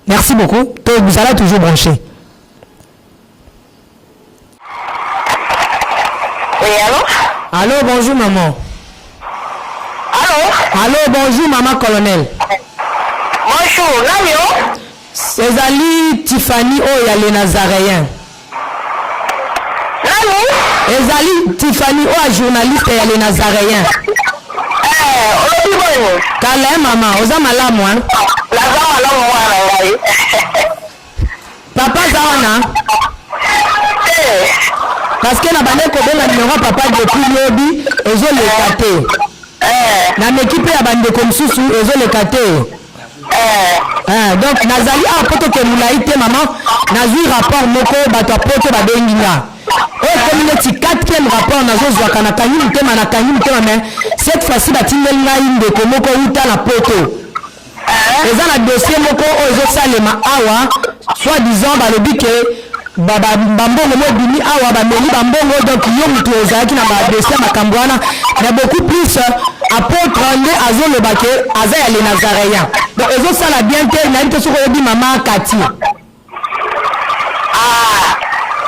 merci beaucoup to zala toujours branche. Oui, allô? Allô, bonjour maman. Allô? Allô, bonjour maman colonel. Bonjour, nani yo? Ezali Tiffany oyo ya le Nazareen. Nani? Ezali Tiffany oyo ya journaliste ya le Nazareen. Eh, olobi boni? Kala hein mama, oza malamu hein? Naza malamu mwana na ngai. Papa aza wana? Te. Parce que na bandaki kobenga numero ya papa depuis lobi ezoleka te. Eh. Nameki pe ya bandeko mosusu ezoleka te. Eh, donc nazali awa po toke molai te mama, nazwi rapport moko bato ya poto babengi nga oyo ekomi neti quatrième rapport nazozwaka, nakangi motema, nakangi motema, mais cette fois-ci batindeli ngai ndeko moko wuta na poto. Eza na dossier moko oyo ezosalema awa, soit disant balobi ke ba ba ba mbongo mo ebimi awa bameli ba mbongo, donc yo mutu ozalaki na ba dossier ya makambo wana, mais beaucoup plus apotre nde azoloba ke aza ya le nazareyen, donc ezosala bien te. Nayebi te soki oyebi mama Cathy. Ah,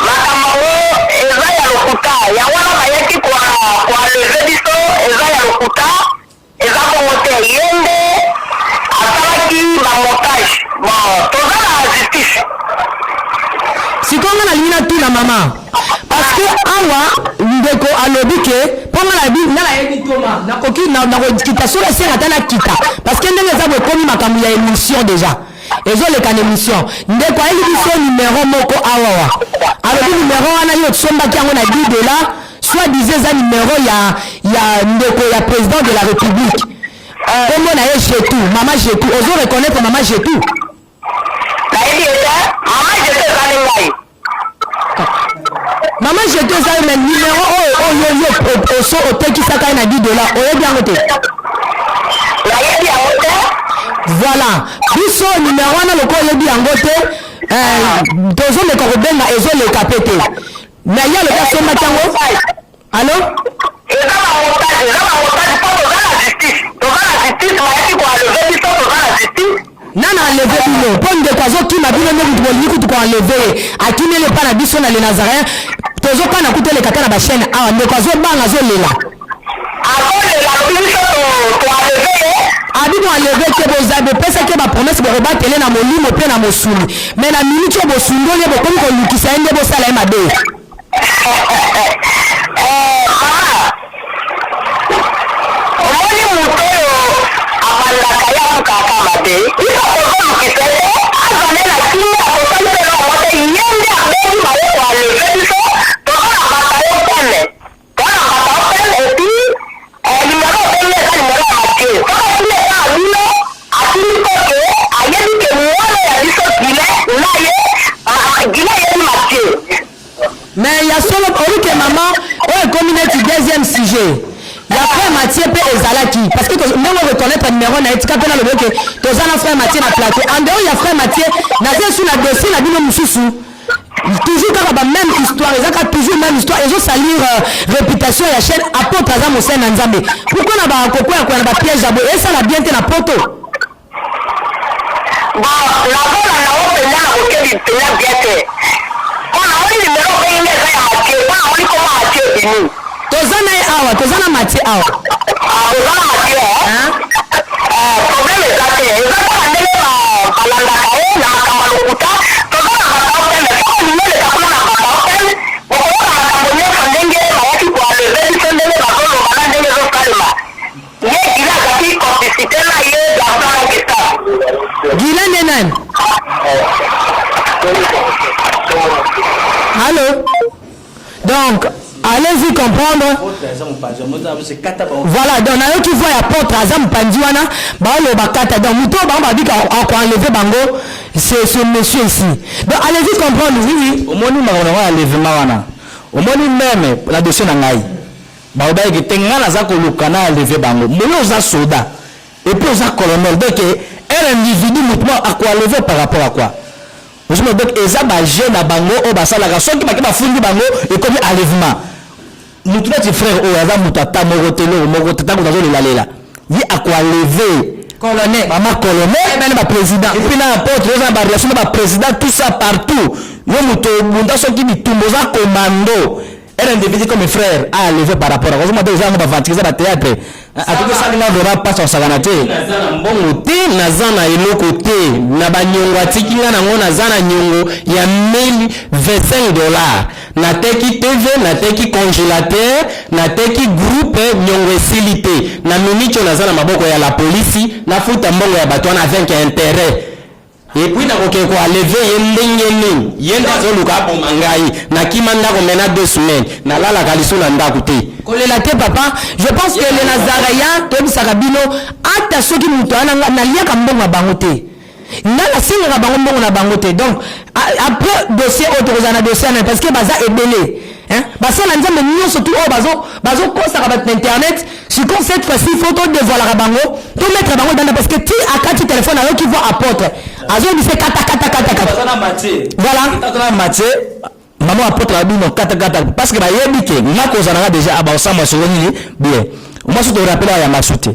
makambo yango eza ya lokuta, yango wana bayaki ko ko enlever biso, eza ya lokuta. Eza bongo te ye nde asalaki ba montage bon toza na justice. Sikoyo nga nalingi natuna mama parce que awa ndeko alobi ke po nga nayebi nga nayebi ntoma nakoki nakokita soki esenga ata nakita parce que ndenge eza boye ekomi makambo ya émission déjà ezoleka na émission ndeko ayeli biso numero moko awawa alobi numero wana yo osombaki yango na 10 dollars Soit disant eza numero ya ya ndeko ya president de la republique kombo na ye Jetou mama Jetou ozo reconnaitre mama Jetou? Nayebi ye te mama Jetou eza nde ngai. Mama Jetou eza yo mais numero oyo oyo yo oso otekisaka ye na 10 dollars oyebi yango te? Nayebi yango te. Voilà biso numero wana lokola oyebi yango te eh, tozomeka kobenga ezoleka pe te. Mais ye alobi asombaki yango. Allo? Eza ba montage, eza ba montage po toza na justice. Toza na justice bayaki ko enlever biso toza na justice. Nani a enlever bino? Po ndeko azokima bino nde mutu bolingi kutu ko enlever ye. Akimeli epa na biso na le Nazaréen. Tozokana kutu eleka ata na ba chaîne awa. Ndeko azobanga azolela. Azolela alobi biso to enlever ye. Abi bo enlever te boza bopesaki ye ba promesse bokobatela ye na molimo pe na mosuni mais na minute oyo bosundoli ye bokomi kolukisa ye nde bosala ye mabe. Eh mama omoni moto oyo abandaka ye asukaka kaka mabe biso tozolukisa ye te azala na kimia tosali pe eloko moko te ye nde abengi baye ko enlever biso toza na. maman, oyo ekomi neti deuxième sujet ya frère Mathieu mpe ezalaki, parce que ndenge oreconnaître numéro na ye, tika mpe nalobi oke toza na frère Mathieu na plateau. En dehors ya frère Mathieu, naza esu na dossier na bino mosusu, toujours kaka ba même histoire, eza kaka toujours même histoire, ezosalir réputation ya chaîne. Apôtre aza mosali na Nzambe, pourquoi na bakokwea koya na bapiège ya boye? Esala bien te na poto. Bon, nazolanda o mpenza na bokebi mpenza bien te, mpo namoni nimero obengi nde eza ya Matie, mpo namoni koma Matie ebimi. Toza na ye awa, toza na Matie awa. Oza na Matie? Problème eza te, eza kaka ndenge balandaka ye na makambo ya lokuta. Toza na Bata Open, soki olingi oleka kuna na Bata Open, bokoyoka makambo nyonso, ndenge bayaki koenlever biso, ndenge bazoloba na ndenge ezosalema. Ye Gila azalaki complicité na ye garçon na Gustave. Gila nde nani? Allo? Donc allez-y comprendre. Voilà, donc nayoki voix ya apôtre aza mopanzi wana, baoloba kata. Donc moto oyo bango babika akoenlever bango, c'est ce monsieur ici. Donc allez-y comprendre, oui oui. Omoni makambo nango ya enlèvement wana, omoni même na dossier na ngai balobaki te, ngai naza koluka na enlever bango. Moyo oza soda et puis oza colonel, donc un individu, motu moko akoenlever par rapport à quoi? Ozomona, donc eza bajeu na bango oyo basalaka. Soki bake bafundi bango, ekomi enlèvement. Motu neti frère oyo aza moto ata moko te, eloko moko te, ntango nazolelalela ye akoenlever colonel, mama colonel. Bana baprésident. Et puis na apôtre oza na barelation na baprésident, tout ça partout. Yo moto obunda soki bitumba, oza commando, un individu comme frère a enlevé par rapport à ozomona te, eza yango bavantike, eza bathéâtre. Atuki esalinga vraiment mpasi, osakana te. Naza na mbongo te, naza na eloko te, na baniongo atiki nga nango. Naza na niongo ya 1025 dollars. Nateki TV, nateki congélateur, nateki groupe, niongo esili te. Na miniti oyo naza na maboko ya la polisi, nafuta mbongo ya bato wana avec intérêt. Et puis nakokende koenlever ye ndenge nini? Ye nde azoluka aboma ngai. Nakima ndako mena 2 semaines, nalalaka lisu na ndako te. Kolela te papa, je pense que le nazaréen toyebisaka bino, ata soki moto wana, naliaka mbongo ya bango te, nga nasengaka bango mbongo na bango te. Donc après dossier oyo, tokozala na dossier wana, parce que baza ebele, hein? Basala Nzambe nyonso tu oyo bazokosaka bato na internet. Sikoyo cette fois-ci, il faut todévoilaka bango, tomettre bango danda, parce que ti akati téléphone, ayoki voix apôtre azoyebisa kata kata kata kata. Voilà, na Matie, mama apôtre abino katakata, parce que bayebi ke nga kozala nga déjà abasamba soko nini bien, mwasi torappeler ya masu te.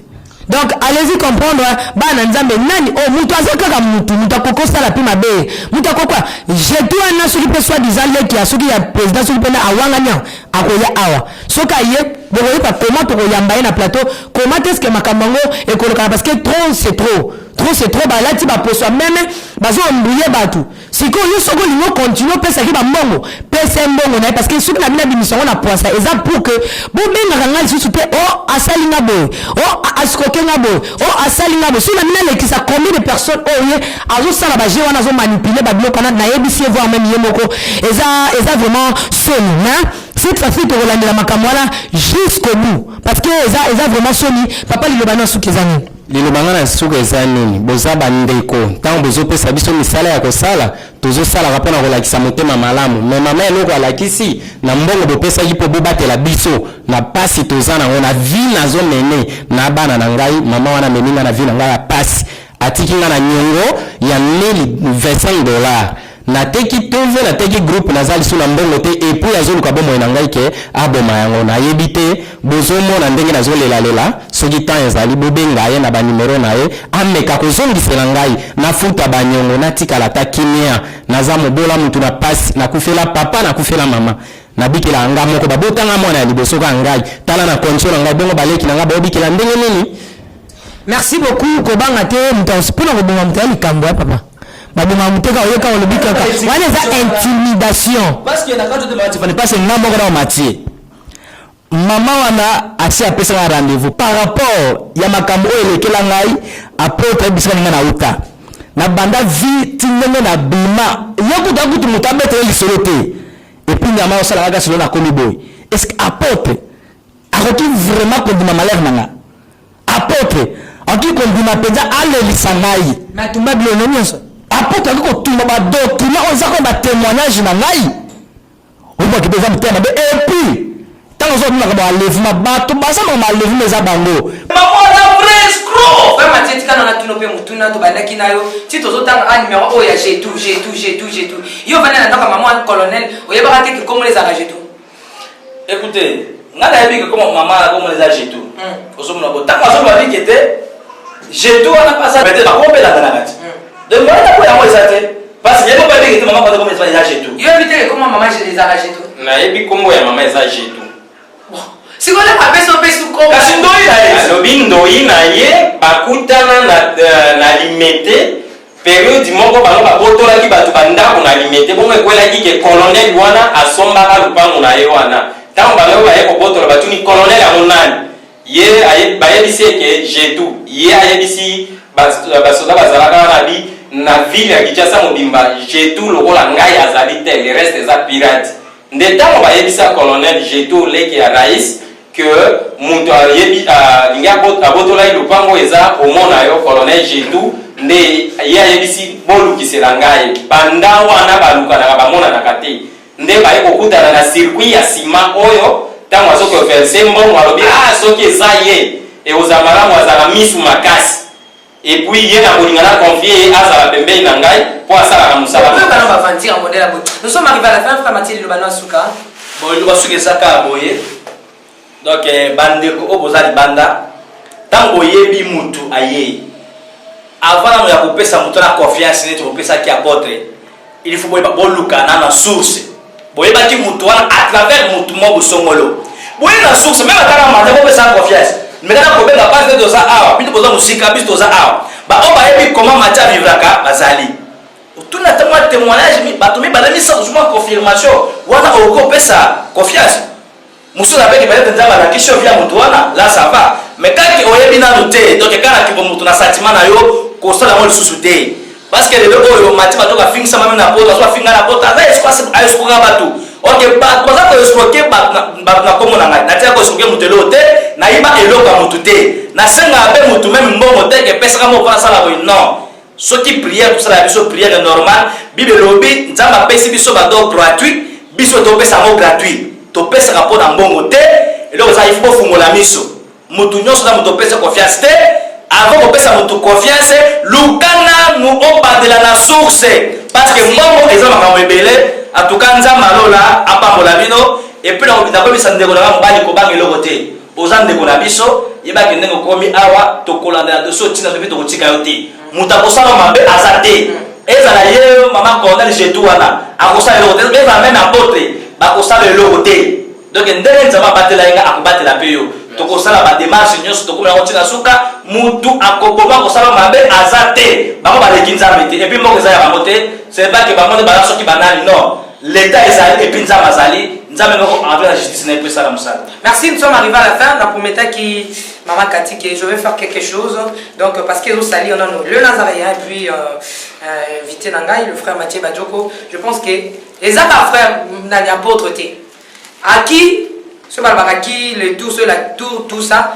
Donc allez-y comprendre, bana Nzambe, nani oyo moto aza kaka mutu, moto akoki osala mpe mabe, moto akoki jetu wana. Soki mpe soi disant leki ya soki ya président, soki mpe awangani, akoya awa. Soki aye, bokoyeba comment tokoyamba ye na plateau, comment est ce que makambo yango ekolokana, parce que trop c'est trop, trop c'est trop. Balati baposo ya meme, bazoembrouiller bato. Sikoyo yo soki olingi ocontinuer opesaki bambongo, pesa ye mbongo na ye, parce que soki na bino abimisa yango na poisa, eza pour que bobengaka ngai lisusu te: o asali nga boye, o asikoke nga boye, o asali nga boye. Soki na bino alekisa combien de personnes oyo ye azosala baje wana, azomanipuler babiloko wana, nayebisi ye, voire même ye moko, eza vraiment soni. Mais cette fois-ci tokolandela makambo wana jusqu'au bout, parce que eza vraiment soni. Papa, liloba na suki eza nini? Liloba nga na suka eza nini? Boza bandeko, ntango bozopesa biso misala ya kosala, tozosalaka mpona kolakisa motema malamu. Me mama, eloko alakisi na mbongo bopesaki mpo bobatela biso na pasi toza nango na vie, nazomene na bana na ngai. Mama wana amemi nga na vie na ngai ya pasi, atiki nga na niongo ya 1025 dollars. Nateki TV, nateki groupe, naza lisu na mbongo te. Et puis azoluka bomoi na ngai ke aboma yango, nayebi te. Bozomona ndenge nazolelalela. Soki temps ezali, bobenga ye na banimero na ye, ameka kozongisela ngai, nafuta baniongo, natikala ata kimia. Naza mobola, mutu na pasi, nakufela papa, nakufela mama, nabikela nga moko. Babotanga mwana ya liboso ka ngai, tala na condition na ngai. Bongo baleki na ngai baobikela ndenge nini? Merci beaucoup. Kobanga te, moto mpona kobonga moto ya likambo ya papa, babongaka moto kaka oyoka olobi kaka wana eza intimidation. Parce que na kati te, parce que nga moko na Matie, mama wana asi apesaka rendez-vous par rapport ya makambo oyo elekela ngai. Apôtre ayebisaka ninga na uta na banda vie ti ndenge na bima ye kutu akutu moto abetele lisolo te. Et puis nyama osalaka kaka solo, nakomi boye. Est ce que apôtre akoki vraiment kondima malheur na nga? Apôtre akoki kondima mpenza alelisa ngai? Natumba biloko nyonso. Apôtre akoki kotumba badocument oyo eza koyo batémoignage na ngai. Oyebi ke eza motema mabe et puis ntango ozo bimaka ba enlèvement bato baza makambo enlèvement eza bango. Maman aza vrai escroc. Frère Mathieu tika nanga tuna pe mutuna tobandaki na yo ti tozotanga a numero oyo ya jetou jetou jetou jetou yo ovanda na ndako ya maman colonel oyebaka te ke kombo ezalaka jetou? Écoutez, nga nayebi ke kombo mama na kombo eza jetou. Ozomona bo ntango azoloba bike te jetou wana mpasa peut-être bakombelaka na kati. Donc moyen na boya yango eza te parce que ye moko ayebi ke te mama kwanza kombo eza jetou. Yo oyebi te ke kombo ya mama ezalaka jetou? Nayebi kombo ya mama eza jetou. Sikoyo ntango apesi opesi kombo. Kasi ndoyi na ye. Alobi ndoyi na ye bakutana na, na limete periode moko bango babotolaki bato bandako na limete bongo ekwelaki ke colonel wana asombaka lupango na ye wana ntango bango baye kobotola batuni colonel yango nani ye bayebisi ye ke jetou ye ayebisi basoda bazalaka wana bi na ville ya Kinshasa mobimba jetou lokola ngai azali te le reste eza pirate Nde tango bayebisa colonel Jeto leki ya Rais que mutu ayebi alingi abotola ye lopango eza omona yo colonel Jetou nde ye ayebisi bolukisela ngai banda wana balukanaka bamonanaka te nde baye kokutana na circuit ya sima oyo tango azo ko verser mbongo alobi ah soki eza ye ekozala malamu azala misu makasi Et puis ye nakolinga na confier ye azala pembeni na ngai po asalaka musala Okoyoka nanu ba aventure ya modèle ya boye. Nous sommes arrivés à la fin, frère Mathieu liloba na suka. Bon liloba suka eza kaka boye. Donc eh, bandeko oyo boza libanda ntango boyebi mutu aye avant nano ya kopesa moto na confiance neti kopesaki apotre il faut boyeba boluka na na source boyebaki moto wana à travers moto moko bosongolo boye na source meme ata na manda bopesa confiance mais kaka kobenga pasi nde toza awa bino boza mosika biso toza awa baoyo bayebi comment matia avivraka bazali otuna ata mwa témoignage bato mibale misato zuma confirmation wana okoki kopesa confiance Mosusu abeki peut-être Nzambe alakisi yo vie ya moto wana, là ça va. Mais tant que oyebi nanu te, donc kaka kibo moto na sentiment na yo, kosala yango lisusu te. Parce que lelo oyo Mathieu Matoka afingisama meme na poto, azo afinga na poto, aza escroc, a escroka bato. Ok, bato baza ko escroquer bato na bato na kombo na ngai. Natika ko escroquer moto eloko te, nayiba eloko ya moto te. Nasengaka pe moto meme mbongo te ke pesaka mbongo po nasala boye, non. Soki prière tosala ya biso prière normal, bible elobi Nzambe apesi biso ba don gratuit, biso topesa yango gratuit. Topesaka mpo na mbongo te, eloko eza il faut bofungola miso. Mutu nyonso na mutu opesa confiance te, avant kopesa mutu confiance, luka nanu obandela na source parce que mbongo eza makambo ebele. En tout cas Nzambe alola apambola bino et puis nakoyebisa ndeko na nga mobali kobanga eloko te. Oza ndeko na biso, yeba ke ndenge okomi awa, tokolandela dossier oyo tina mpe tokotika yo te. Moto akosala yo mabe aza te. Ezala ye mama Cornel Jetou wana, akosala eloko te. Ezala meme apotre, bakosala eloko te. Donc ndenge Nzambe abatela ye nga, akobatela mpe yo. Tokosala ba demarches nyonso, tokomela yango tina suka. Mutu akoboma kosala mabe aza te. Bango baleki Nzambe te. Et puis mboka eza ya bango te. Ce n'est pas que bango nde baza soki banani, non. L'etat ezali et puis Nzambe azali. Nzambe moko envers la justice na ye mpo esala mosala. Merci, nous sommes arrivés à la fin. Na prometaki Maman Cathy que je vais faire quelque chose. Donc, parce que nous saluons le Nazaréen et puis euh, euh, invité Nangai, le frère Mathieu Badjoko. Je pense que les autres frères nani apôtre te. À qui ce balbaka qui le tout, ce la tout, tout ça.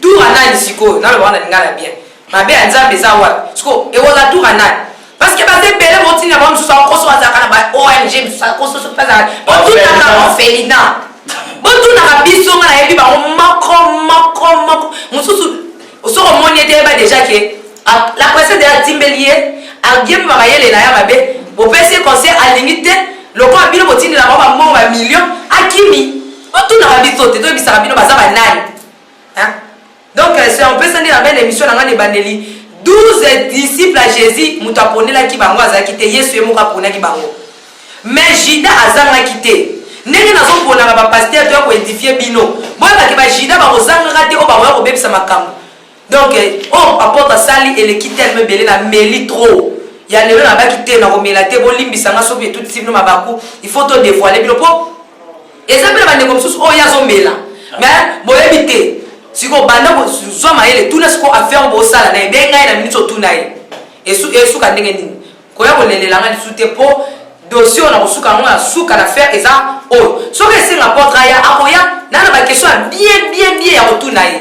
Tour à nani siko, na le wana lingala bien. Mabe ya Nzambe eza wapi? Siko ekozala tour à nani? Parce que baza ebele botinda bango mosusu akoso azalaka na ba ONG mosusu akoso soki azalaka botunaka orphelinat botunaka biso nga nayebi bango moko moko moko mosusu soki omoni ete yeba deja ke la presse deja atimbeli ye agie mpe mayele na ya mabe bopesi ye conseil alingi te lokola bino botindela bango bambongo bamillion akimi botunaka biso te toyebisaka bino baza banani Donc c'est un peu ça nde na belle émission na nga na ebandeli 12 disciples ya Jésus moto aponelaki bango azalaki te Yesu ye moko aponaki bango mais Judas azangaki te ndenge nazoponaka ba pasteur toya koedifie bino boyebake ba Judas bakozangaka te oyo bakoya kobebisa makambo donc oyo oh, apôtre asali eleki telema ebele na meli trop ya lelo nabaki te nakomela te bolimbisa nga soki etutisi bino mabaku il faut to dévoiler bino mpo Eza pe na ba ndeko mosusu oyo ye azo mela mais boyebi te sikoyo banda zwa mayele tuna sikoyo affaire bosala na ye benga ye na minute otuna ye esuka ndenge nini koya kolelela nga lisusu te po dossier oyo nakosuka yango na suka na affaire eza oyo soki esenga apôtre aya akoya na na ba question ya bien bien bien ya kotuna ye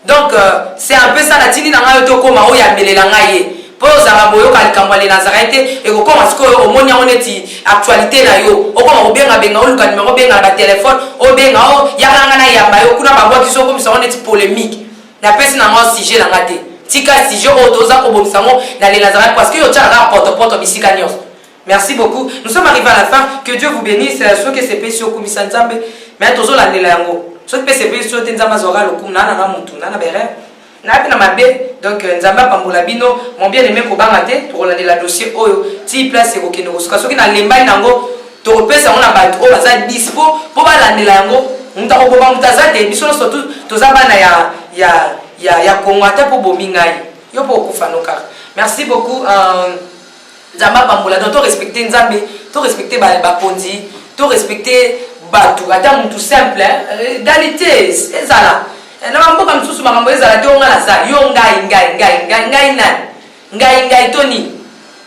donc euh, c'est un peu ça natindi na ngai yo tokoma oyo amelela ngai ye. Mpo ozalaka boyoka likambo ya le Nazareth te, ekokoma sikoyo omoni yango neti actualite na yo, okoma kobenga benga, oluka numero obenga na ba telephone, obenga oh yaka nga nayamba yo, kuna babwakisi yo, okomisa yango neti polemique. Napesi na nga sujet na nga te, tika sujet oyo toza kobongisa yango na le Nazareth parce que yo otiaka kaka potopoto bisika nionso. Merci beaucoup. Nous sommes arrivés à la fin. Que Dieu vous bénisse. Soki esepelisi yo kumisa Nzambe, mais tozolandela yango. Soki mpe esepelisi yo te Nzambe azwaka lokumu na na mutu na na berere. Nayebi na mabe donc Nzambe apambola bino mon bien aime kobanga te tokolandela dossier oyo ti place ekokende kosuka soki nalembani nango tokopesa yango na bato oyo baza dispo mpo balandela yango moto akoboma moto aza te biso nyonso toza bana ya, ya, ya, ya Kongo ata mpo bomi ngai yo mpo okufa no kaka merci beaucoup euh, Nzambe apambola donc to respecter Nzambe to respecter ba bakonzi to respecter batu ata mutu simple egalite ezala na ba mboka mosusu makambo ezala te o ngai naza yo ngai ngai ngai ngai ngai nani ngai ngai to nini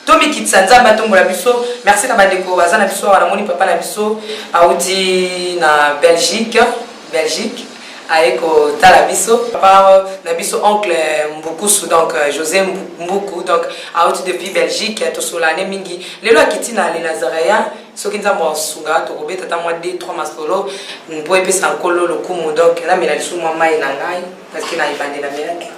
tomikitisa Nzambe atombola biso merci na bandeko baza na biso awa namoni papa na biso auti na Belgique Belgique aye kotala biso papa na biso oncle Mbukusu donc José Mbuku donc auti depuis Belgique tosolane mingi lelo akiti na le Nazaréen soki Nzambe asunga tokobeta ata mwa 2 3 masolo mpo epesa nkolo lokumu donc namela lisusu mwa mai na ngai parce que na ebande namelaki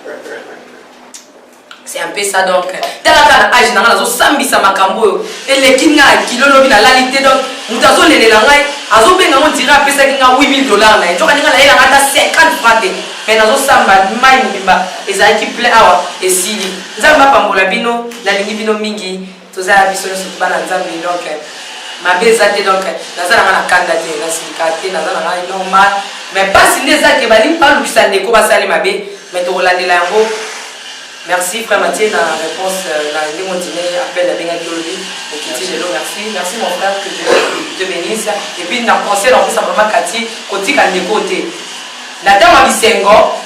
C'est un peu ça donc. Tala kaka na age na nga nazo sambisa makambo oyo eleki nga kilo lobi nalali te donc moto azolelela ngai azobenga ngo ndire apesaki nga 8000 dollars na ye nzoka ndenge nayela nga ata 50 franc te mais nazosamba mai mobimba ezalaki plein awa esili nzambe apambola bino nalingi bino mingi toza ya biso nyonso bana nzambe donc mabe eza te donc naza na nga na kanda te nasilika te naza na nga normal mais pasi nde eza ke balingi balukisa ndeko basali mabe mais tokolandela yango merci frère Mathieu na réponse na ndenge ondime appel nabengaki olobi okiti lelo merci merci mon frère que Dieu te bénisse et puis na conseil na kopesa vraiment Cathy kotika ndeko te na ntango ya bisengo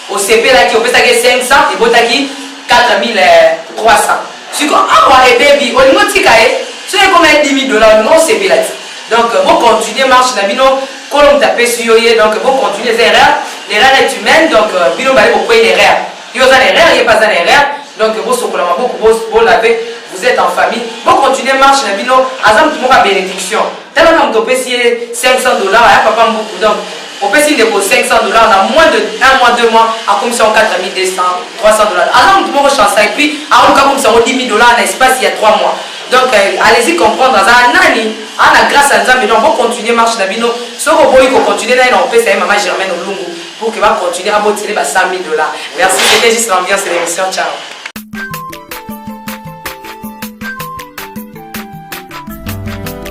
osepelaki opesaki 500 ebotaki 4300 siko awa ebebi olingi otika ye soki ekoma ye 10000 dollars olingi osepela ti donc bo continuer marche na bino kolo moto apesi yo ye donc bo continuer eza erreur l'erreur est humaine donc bino bale bokwei na erreur yo oza na erreur ye mpe aza na erreur donc bosokola maboko bolave vous êtes en famille bo continuer marche na bino aza moto moko ya bénédiction tala na moto opesi ye 500 dollars aya papa mbuku donc opesi ndeko 500 dollars na moins de 1 mois 2 mois akomisa yango 4200 300 dollars aza moto moko chance et puis aoluka akomisa yango 10 000 dollars na espace ya 3 mois donc allez-y comprendre aza nani ana grâce ya nzambe donc bocontinue marche na bino soki oboyi kocontinue na ye na kopesa ye mama Germaine Olungu pour que bacontinue abotele ba 100 000 dollars merci c'était juste l'ambiance de l'émission ciao.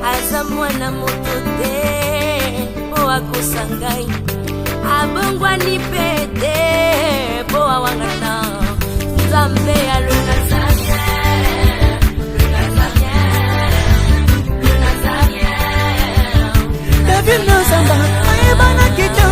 Aza mwana moto te mpo akosa ngai abongwani mpe te mpo awangana nzambe ya le Nazarien, le Nazarien, le Nazarien. David Nozamba ayebanaki te.